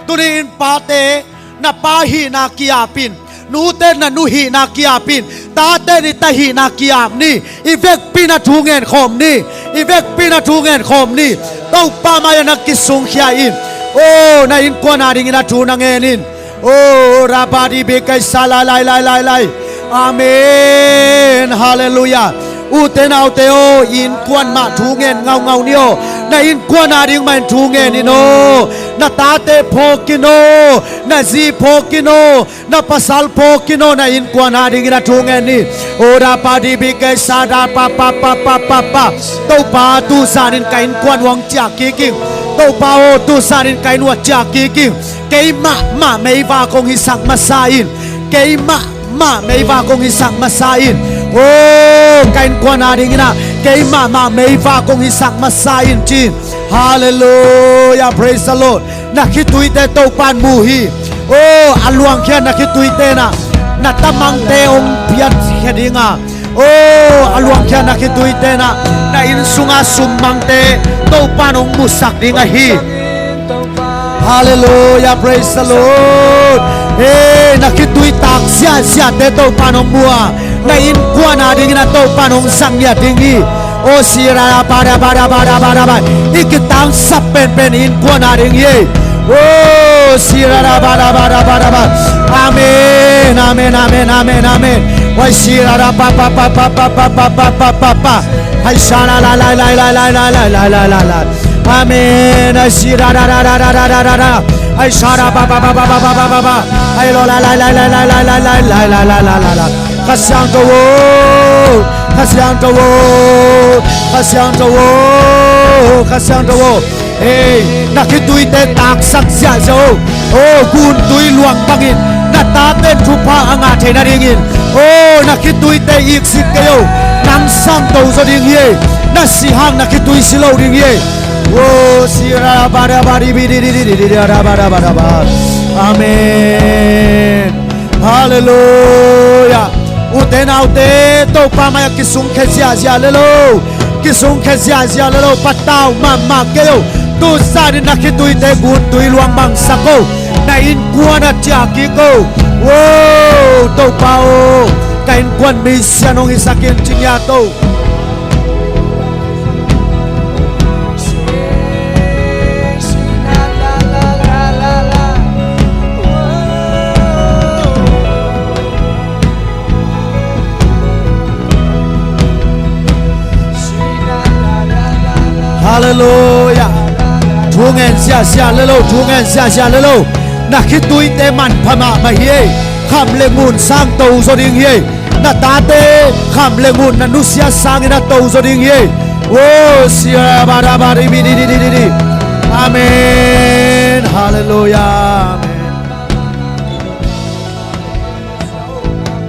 Tuni-in pate, na pa hihna ki-ap in. Nute, na nu hihna ki-ap in. Tate, i ta hihna ki-ap ni. I vekpi in ah thu ngen khawm ni. I vekpi in ah thu ngen khawm ni. Topa mai-ah na kisungkhia in. O, na innkuan adingin ah thu na ngen in. O, rabadi bikai sala lai lai lai lai. Amen. Halleluiah. Ute naute aw, innkuan mah thu ngen ngaungau ni aw. Na innkuan ading mah in thu ngen in aw. Na tate phawk in aw. Na zi phawk in aw. Na pasal phawk in aw, na innkuan adingin ah thu ngen ni. O, rabadi bikai sala pa pa pa pa pa pa. Topa, tuzan in ka innkuan uh hong ciah kik ing. Topa aw, tuzan in ka inn uh ah ciah kik ing. Keimah mah meivak hong hisak masa in. Keimah mah meivak hong hisak masa in. O, ka innkuan adingin ah keimah mah meivak hong hisak masa in ci. Halleluiah, praise the Lord. Na khituite Topa in mu hi. O, a luangkhia na khituite in ah na tamangte hong piankhia ding a. O, a luangkhia na khituite in ah na inn sunga summangte Topa in hong musak ding ahi. Halleluiah, praise the Lord. Hey, na khitui tak ziahziahte Topa in hong mu a, na innkuan adingin ah Topa in hong zang ngiat ding hi. O, sira da ba da ba da ba da ba da ba. I kitangsap penpen innkuan ading hi. O, sira da ba da ba da ba da ba. Amen, amen, amen, amen, amen. Wai sira da ba ba ba ba ba ba ba ba ba ba ba. Hai sha la la la la la la la la la la la la. Amen. Ai si da da da da da da da da da. Ai sha da ba ba ba ba ba ba ba ba ba. Ai lo la la la la la la la la la la la la la la. Kha Siangtho aw, Kha Siangtho aw, Kha Siangtho aw, Kha Siangtho aw. Ei, na khituite taksak ziahziah aw. O, guntui luang bangin na taten thupha a ngah theih nadingin, o, na khituite iksik kei o. Nang sangto zaw ding hi. Na si hang na khitui si lo ding hi. O, si ra ba da ba di bi di di di di di di da ba da ba da ba. Amen. Halleluiah. Ute naute, Topa mai-ah kisungkhia ziahziah le lo. Kisungkhia ziahziah le lo, patau mahmah kei o. Tuzan in na khituite guntui luang bangsak o. Na innkuan ah ciah kik o. Wo, Topa aw, ka innkuan misian hong hisak in ci ngiat o. Halleluia. Thu ngen ziahziah le lo, thu ngen ziahziah le lo. Na khituite manpha mahmah hi ei. Kham le ngun sang to zaw ding hi ei. Na tate kham le ngun na nusia sangin a to zaw ding hi ei. Wo sia ba da ba di bi di di di di di. Amen. Halleluia. Amen.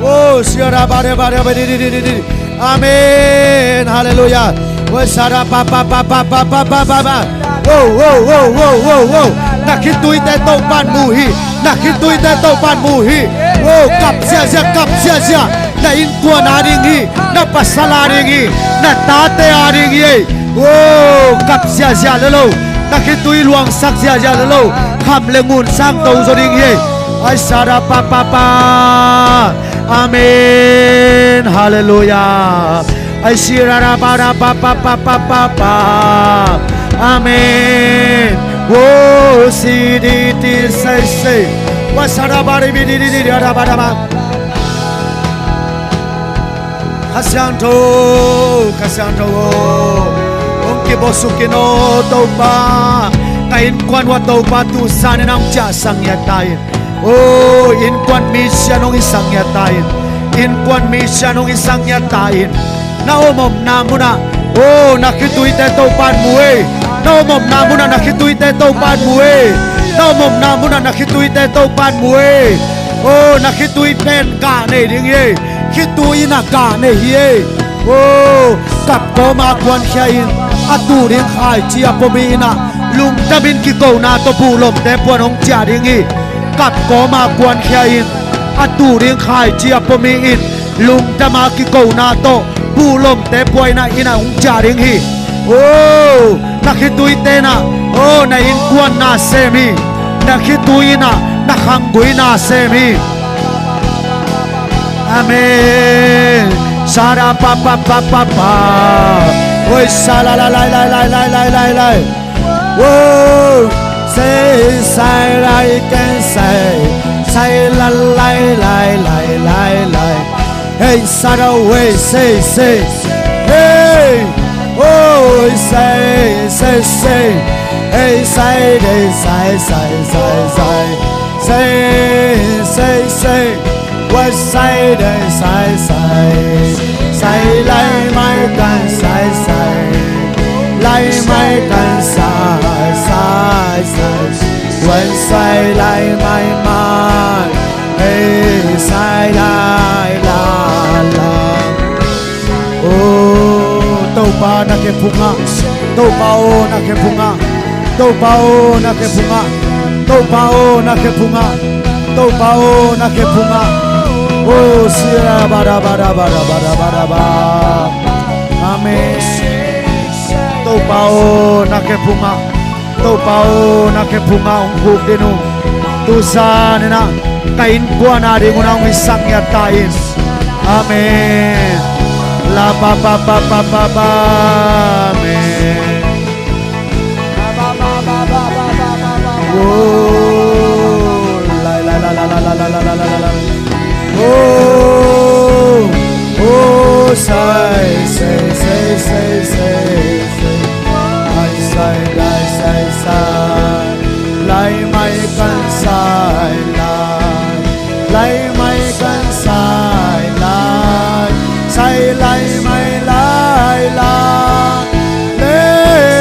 Oh, siara bare bare bare di di di di di. Amen. Halleluia. Oh, sara pa pa pa pa pa pa pa pa pa. Oh, oh, oh, oh, oh, oh. Na khituite Topa'n mu hi. Na khituite Topa'n mu hi. Oh, kap ziahziah, kap ziahziah. Na innkuan a ding hi. Na pasal a ding hi. Na tate a ding hi. Oh, kap ziahziah le lo. Na khitui luangsak ziahziah le lo. Kham le ngun sang to zaw ding hi. Ai sara pa pa pa. Amen. Halleluia. Ai sirara ba ra pa pa pa pa pa pa. Amen. Wo si di ti sai sai. Wa sara ba ri bi di di di di ra ba ra ba. Kha Siangtho, Kha Siangtho aw, hong kibawsuk in aw Topa. Ka innkuan uah Topa tu zanin hong ciahsak ngiat ta in. Oh, innkuan misian hong hisak ngiat ta in. Innkuan misian hong hisak ngiat ta in. Na om omna munah, oh, na khituite Topa'n mu ei. Na om omna munah na khituite Topa'n mu ei. Na om omna munah na khituite Topa'n mu ei. Oh, na khituite'n gah nei ding hi ei. Khitui in a gah nei hi ei. Oh, kap kawma kuankhia in, a tuh ding khaici a pua mi in ah lungdamin kikona tawh buhlomte puan hong ciah ding hi. Kap kawma kuankhia in, a tuh ding khaici a pua mi in lungdama kikona tawh buhlomte pua in ah in ah hong ciah ding hi. Oh, na khituite in ah, oh, na innkuan na sem hi. Na khitui in ah na khanggui na sem hi. Amen. Sara pa pa pa pa pa. Oi sala la lai lai lai lai lai lai lai. Whoa. Say say lai can say say la lai lai lai lai lai. Hey, sara way say say. Hey. Oh, say say say. Hey, say day say say say say. Say say say. Wa sai dai sai sai, sai lai mai kan sai sai, lai mai kan sai sai sai, wan sai lai mai mai, ei sai lai la la. Oh, Topa na khe phungah, Topa oh na khe phungah, Topa oh na khe phungah, Topa oh na khe phungah, Topa oh na khe phungah. Oh, sira bada bada bada bada bada ba. Amen. Topa oh na khe phungah. Topa aw, na khe phungah hong khuk ding ung. Tu zan in ah ka innkuan a ding un ah hong hisak ngiat ta in. Amen. La ba ba ba ba ba ba. Amen. Oh, lai lai lai lai. Oh, oh, sai sai sai sai sai. Ai sai lai sai sai. Lai mai kan sai lai. Lai mai kan sai lai. Sai lai mai lai lai. Le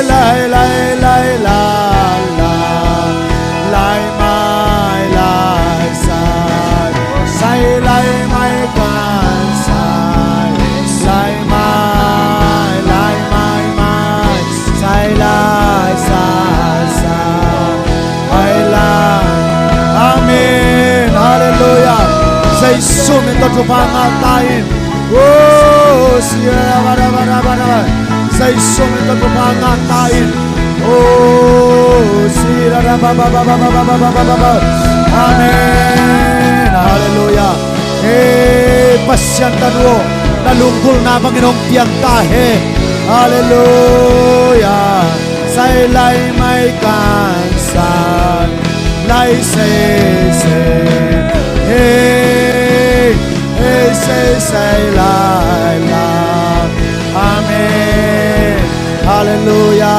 lai lai lai lai lai. Lai mai lai sai. Sai lai mai kan sai. Lai mai lai mai mai. Sai lai sai sai. Ai lai. Amen. Halleluia. Jesu min tawh thupha ngah ta in. Oh, sia, bada, bada, bada. Jesu min tawh thupha ngah ta in. Oh, sia, bada, bada, bada. Amen. Halleluia. Hey, Pasian tanu aw, na lunggulhna bangin hong piang ta hen. Halleluia. Sai lai mai kan sai lai sei sei. Hey, hey, sei sei lai lai. Amen. Halleluia.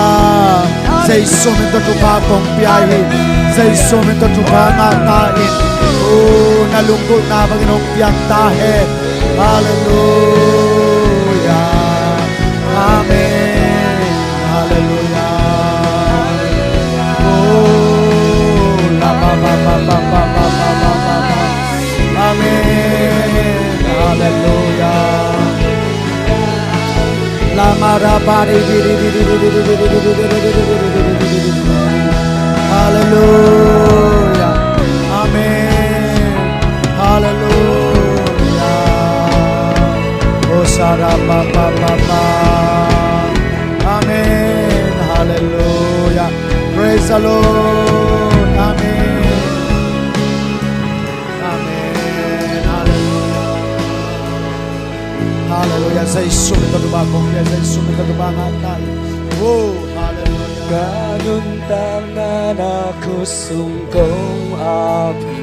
Jesu min tawh thupha kong pia hi. Jesu min tawh thupha ngah ta in. O, na lunggulhna bangin hong piang ta hen. Halleluia. Amen. Halleluia. O, la ba ba ba. Amen. Halleluia. Halleluia. Amen. Halleluia. Amen. Halleluia. Praise the Lord. Amen. Amen. Halleluia. Halleluia. Jesu min tawh thupha kong pia, Jesu min tawh thupha ngah ta in. O, halleluia. Ka nuntakna na khut sung kong ap hi.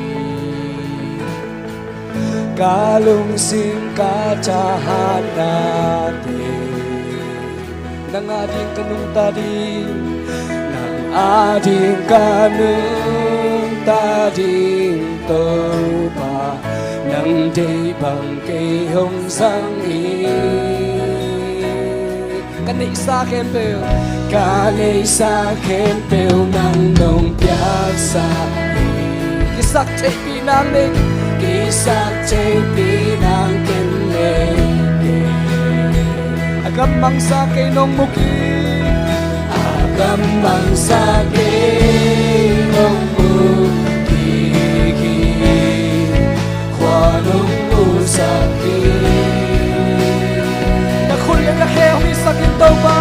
Ka lungsim ka thahatnate. Nang ading ka nungta ding, nang ading ka nungta ding Topa, nang deih bang kei hong zang hi. Ka neihsa khempeuh, ka neihsa khempeuh nang nong piaksa hi. Kisaktheih nang nei, kisaktheihpih nang ken nei kei. A gammangsa kei nong mu kik, a gammangsa kei nong mu kik hi. Khua nong musak hi. Na khut le na khe hong itsak in Topa.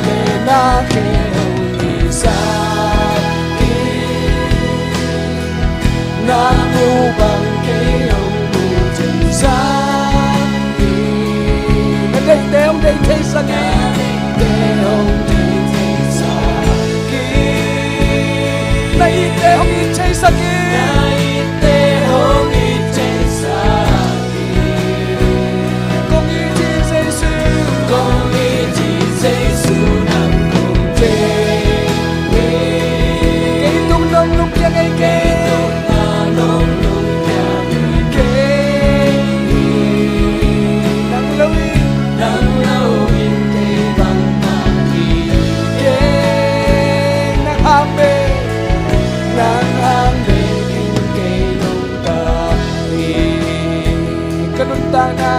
Le na khe hong itsak hi. Na mu bang kei hong mu thei sa hi. Na deihte hong deih thei sa hi. Na deihte hong deih thei sa hi. Na itte hong it thei sa hi. Na itte hong it thei sa hi. Kong it hi Jesu. Kong it hi Jesu nang kong thei hi. Kei tung nong lungkia ngei kei. Kei tung nong lungkia ngei kei. Nang lo in, nang lo in kei bangmah hi. Kei nang hang bek, nang hang bek in kei nungta hi. Ka nuntakna,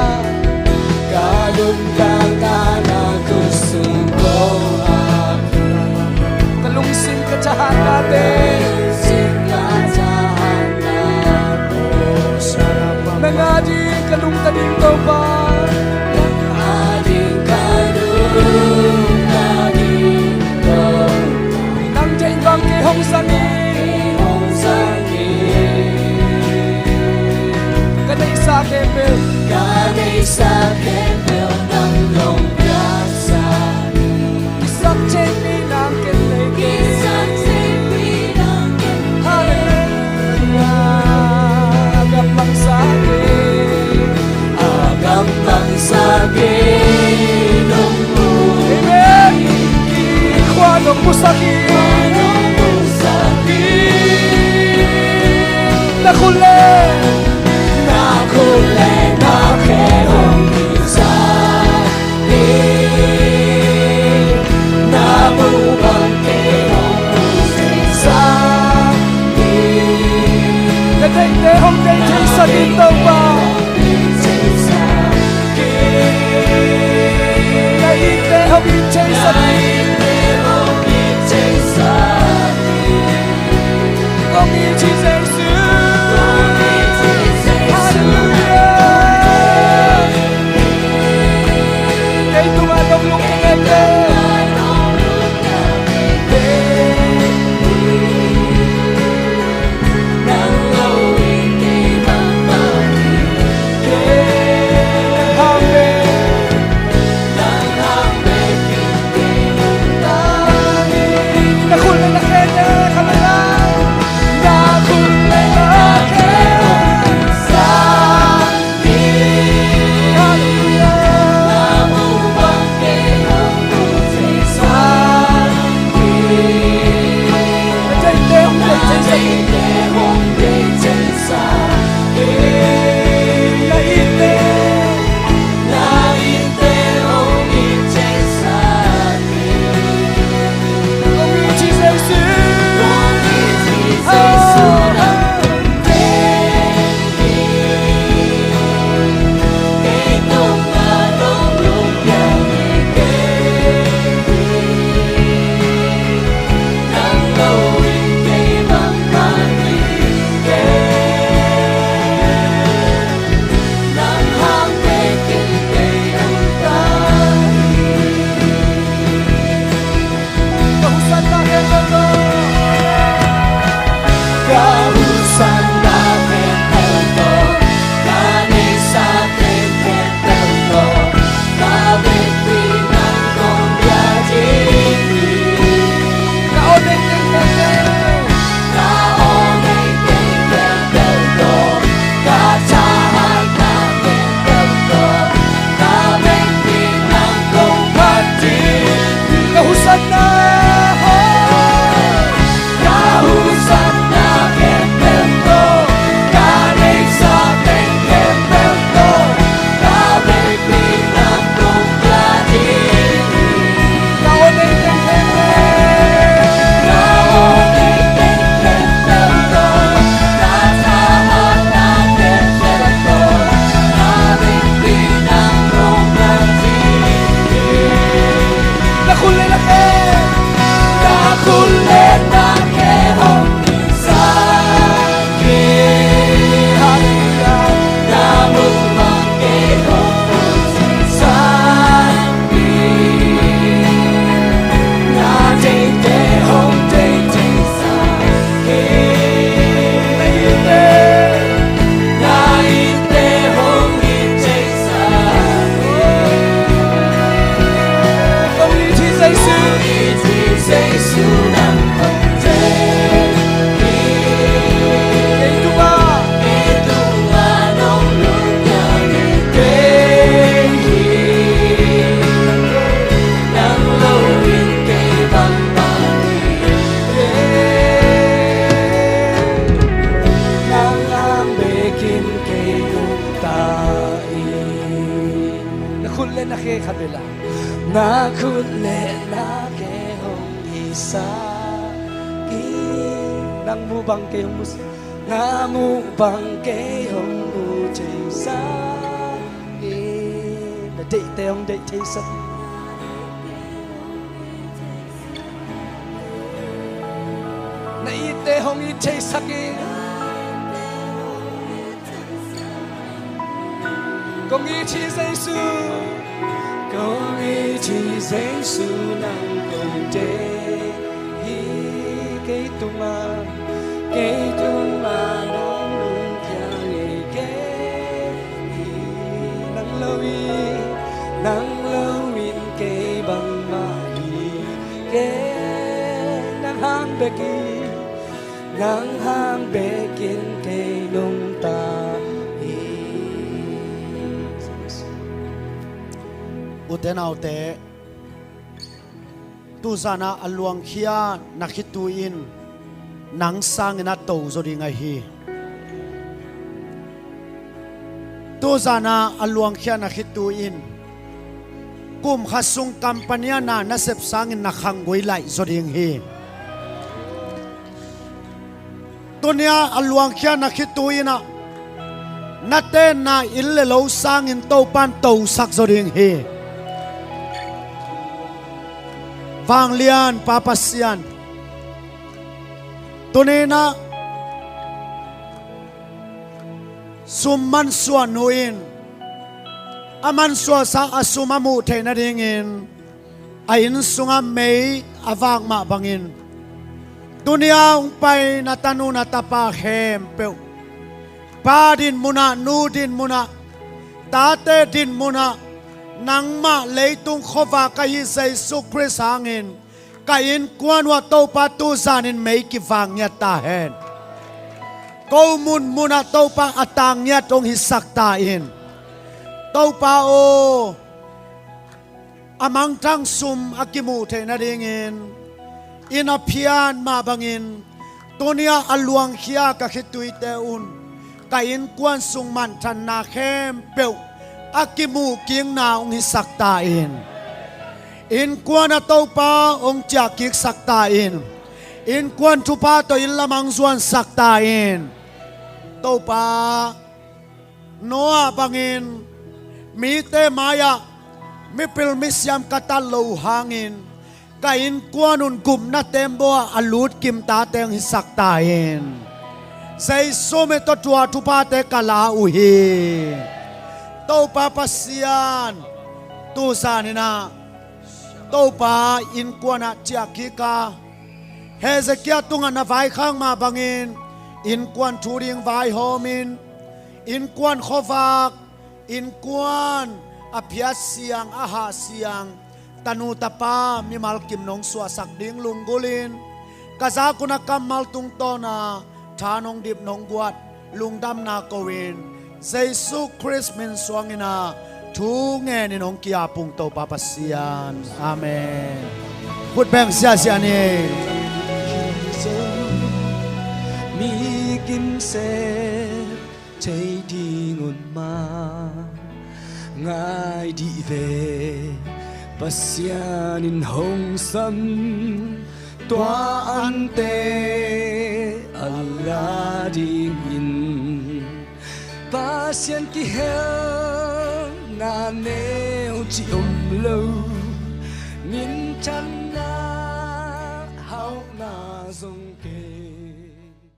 ka nuntakna na khut sung kong ap hi. Ka lungsim ka thahatnate. Ka lungsim ka thahatnate. Nang ading ka nungta ding Topa. Nang ading ka nungta ding Topa. Nang deih bang kei hong zang hi. Hong zang hi. Ka neihsa khempeuh. Ka neihsa khempeuh nang nong piaksa hi. Kisaktheihpih nang ken nei kei. Kisaktheihpih nang ken nei kei. Halleluia. A gammangsa kei. A gammangsa kei nong mu. Amen. Khua nong musak hi. Khua nong musak hi. Na khut le, na khut le na khe hong itsak hi. Na mu bang kei hong mu thei sa hi. Na deihte hong deih thei sa hi Topa. Na itte hong it thei sa hi. Kong it hi Jesu. Na khut le na khe khat vela. Na khut le na khe hong hisak in. Nang muh bang kei hong musak. Na muh bang kei hong muh theisak in. Na deihte hong deih theisak in. Na itte hong it theisak in. Kong it hi Jesu. Kong it hi Jesu, nang kong deih hi. Kei tungah, kei tungah nong lungkia ngei kei hi. Nang lo in, nang lo in kei bangmah hi kei. Nang hang bek in, nang hang bek in kei nungta hi. Ute naute, tuzan a luangkhia na khitui in nang sangin a to zaw ding ahi hi. Tuzan a luangkhia na khitui in kum khat sung company a na nasep sangin na khanggui laih zaw ding hi. Tuni a luangkhia na khitui in ah na tenna inn le lo sangin Topa'n tosak zaw ding hi. Vanglian Pa Pasian, tuni in ah sum mansuahnu in a mansuahsa a sum a muh theih nadingin a inn sungah mei a vak mah bangin, tuni a hong pai na tanu na tapa khempeuh, pa dinmun ah, nu dinmun ah, tate dinmun ah, nangmah leitung khuavak ahi Jesu Khrist hangin ka innkuan uh ah Topa tuzanin mei kivak ngiat ta hen. Ko munmun ah Topa a tang ngiat hong hisak ta in. Topa aw, a mangthang sum a kimuh theih nadingin inn a phiat mah bangin tuni a luangkhia ka khituite un ka innkuan sung manthanna khempeuh a kimuh kikna hong hisak ta in. Innkuan ah Topa hong ciah kiksak ta in. Innkuan thupha tawh inn lam hong zuansak ta in. Topa, Noah bangin mite mai-ah mipil misiam ka tat loh uh hangin ka innkuan un gupna tembaw ah a lut kim tate hong hisak ta in. Jesu min tawh tua thuphate ka la uh hi. Topa Pasian, tuzanin ah Topa innkuan ah ciah kik a, Hezekiah tungah na vaikhak mah bangin innkuan thu ding vaihawm in, innkuan khuavak, innkuan a phiat siang, a hah siang, tanu tapa mimal kim nong suahsak ding lunggulh in, ka zak un a kammal tungtawn a tha nong dip nong guat lungdamna ko in, Jesu Khrist min suangin ah thu ngenin hong ki-ap ung Topa Pasian. Amen. Khut beng siasia ni. Mi kimsel thei ding un ma ngai dih ve. Pasian in hong sam tua ante a la dingin. Pasian kihelna neu ci om lo, minthanna hauhna zong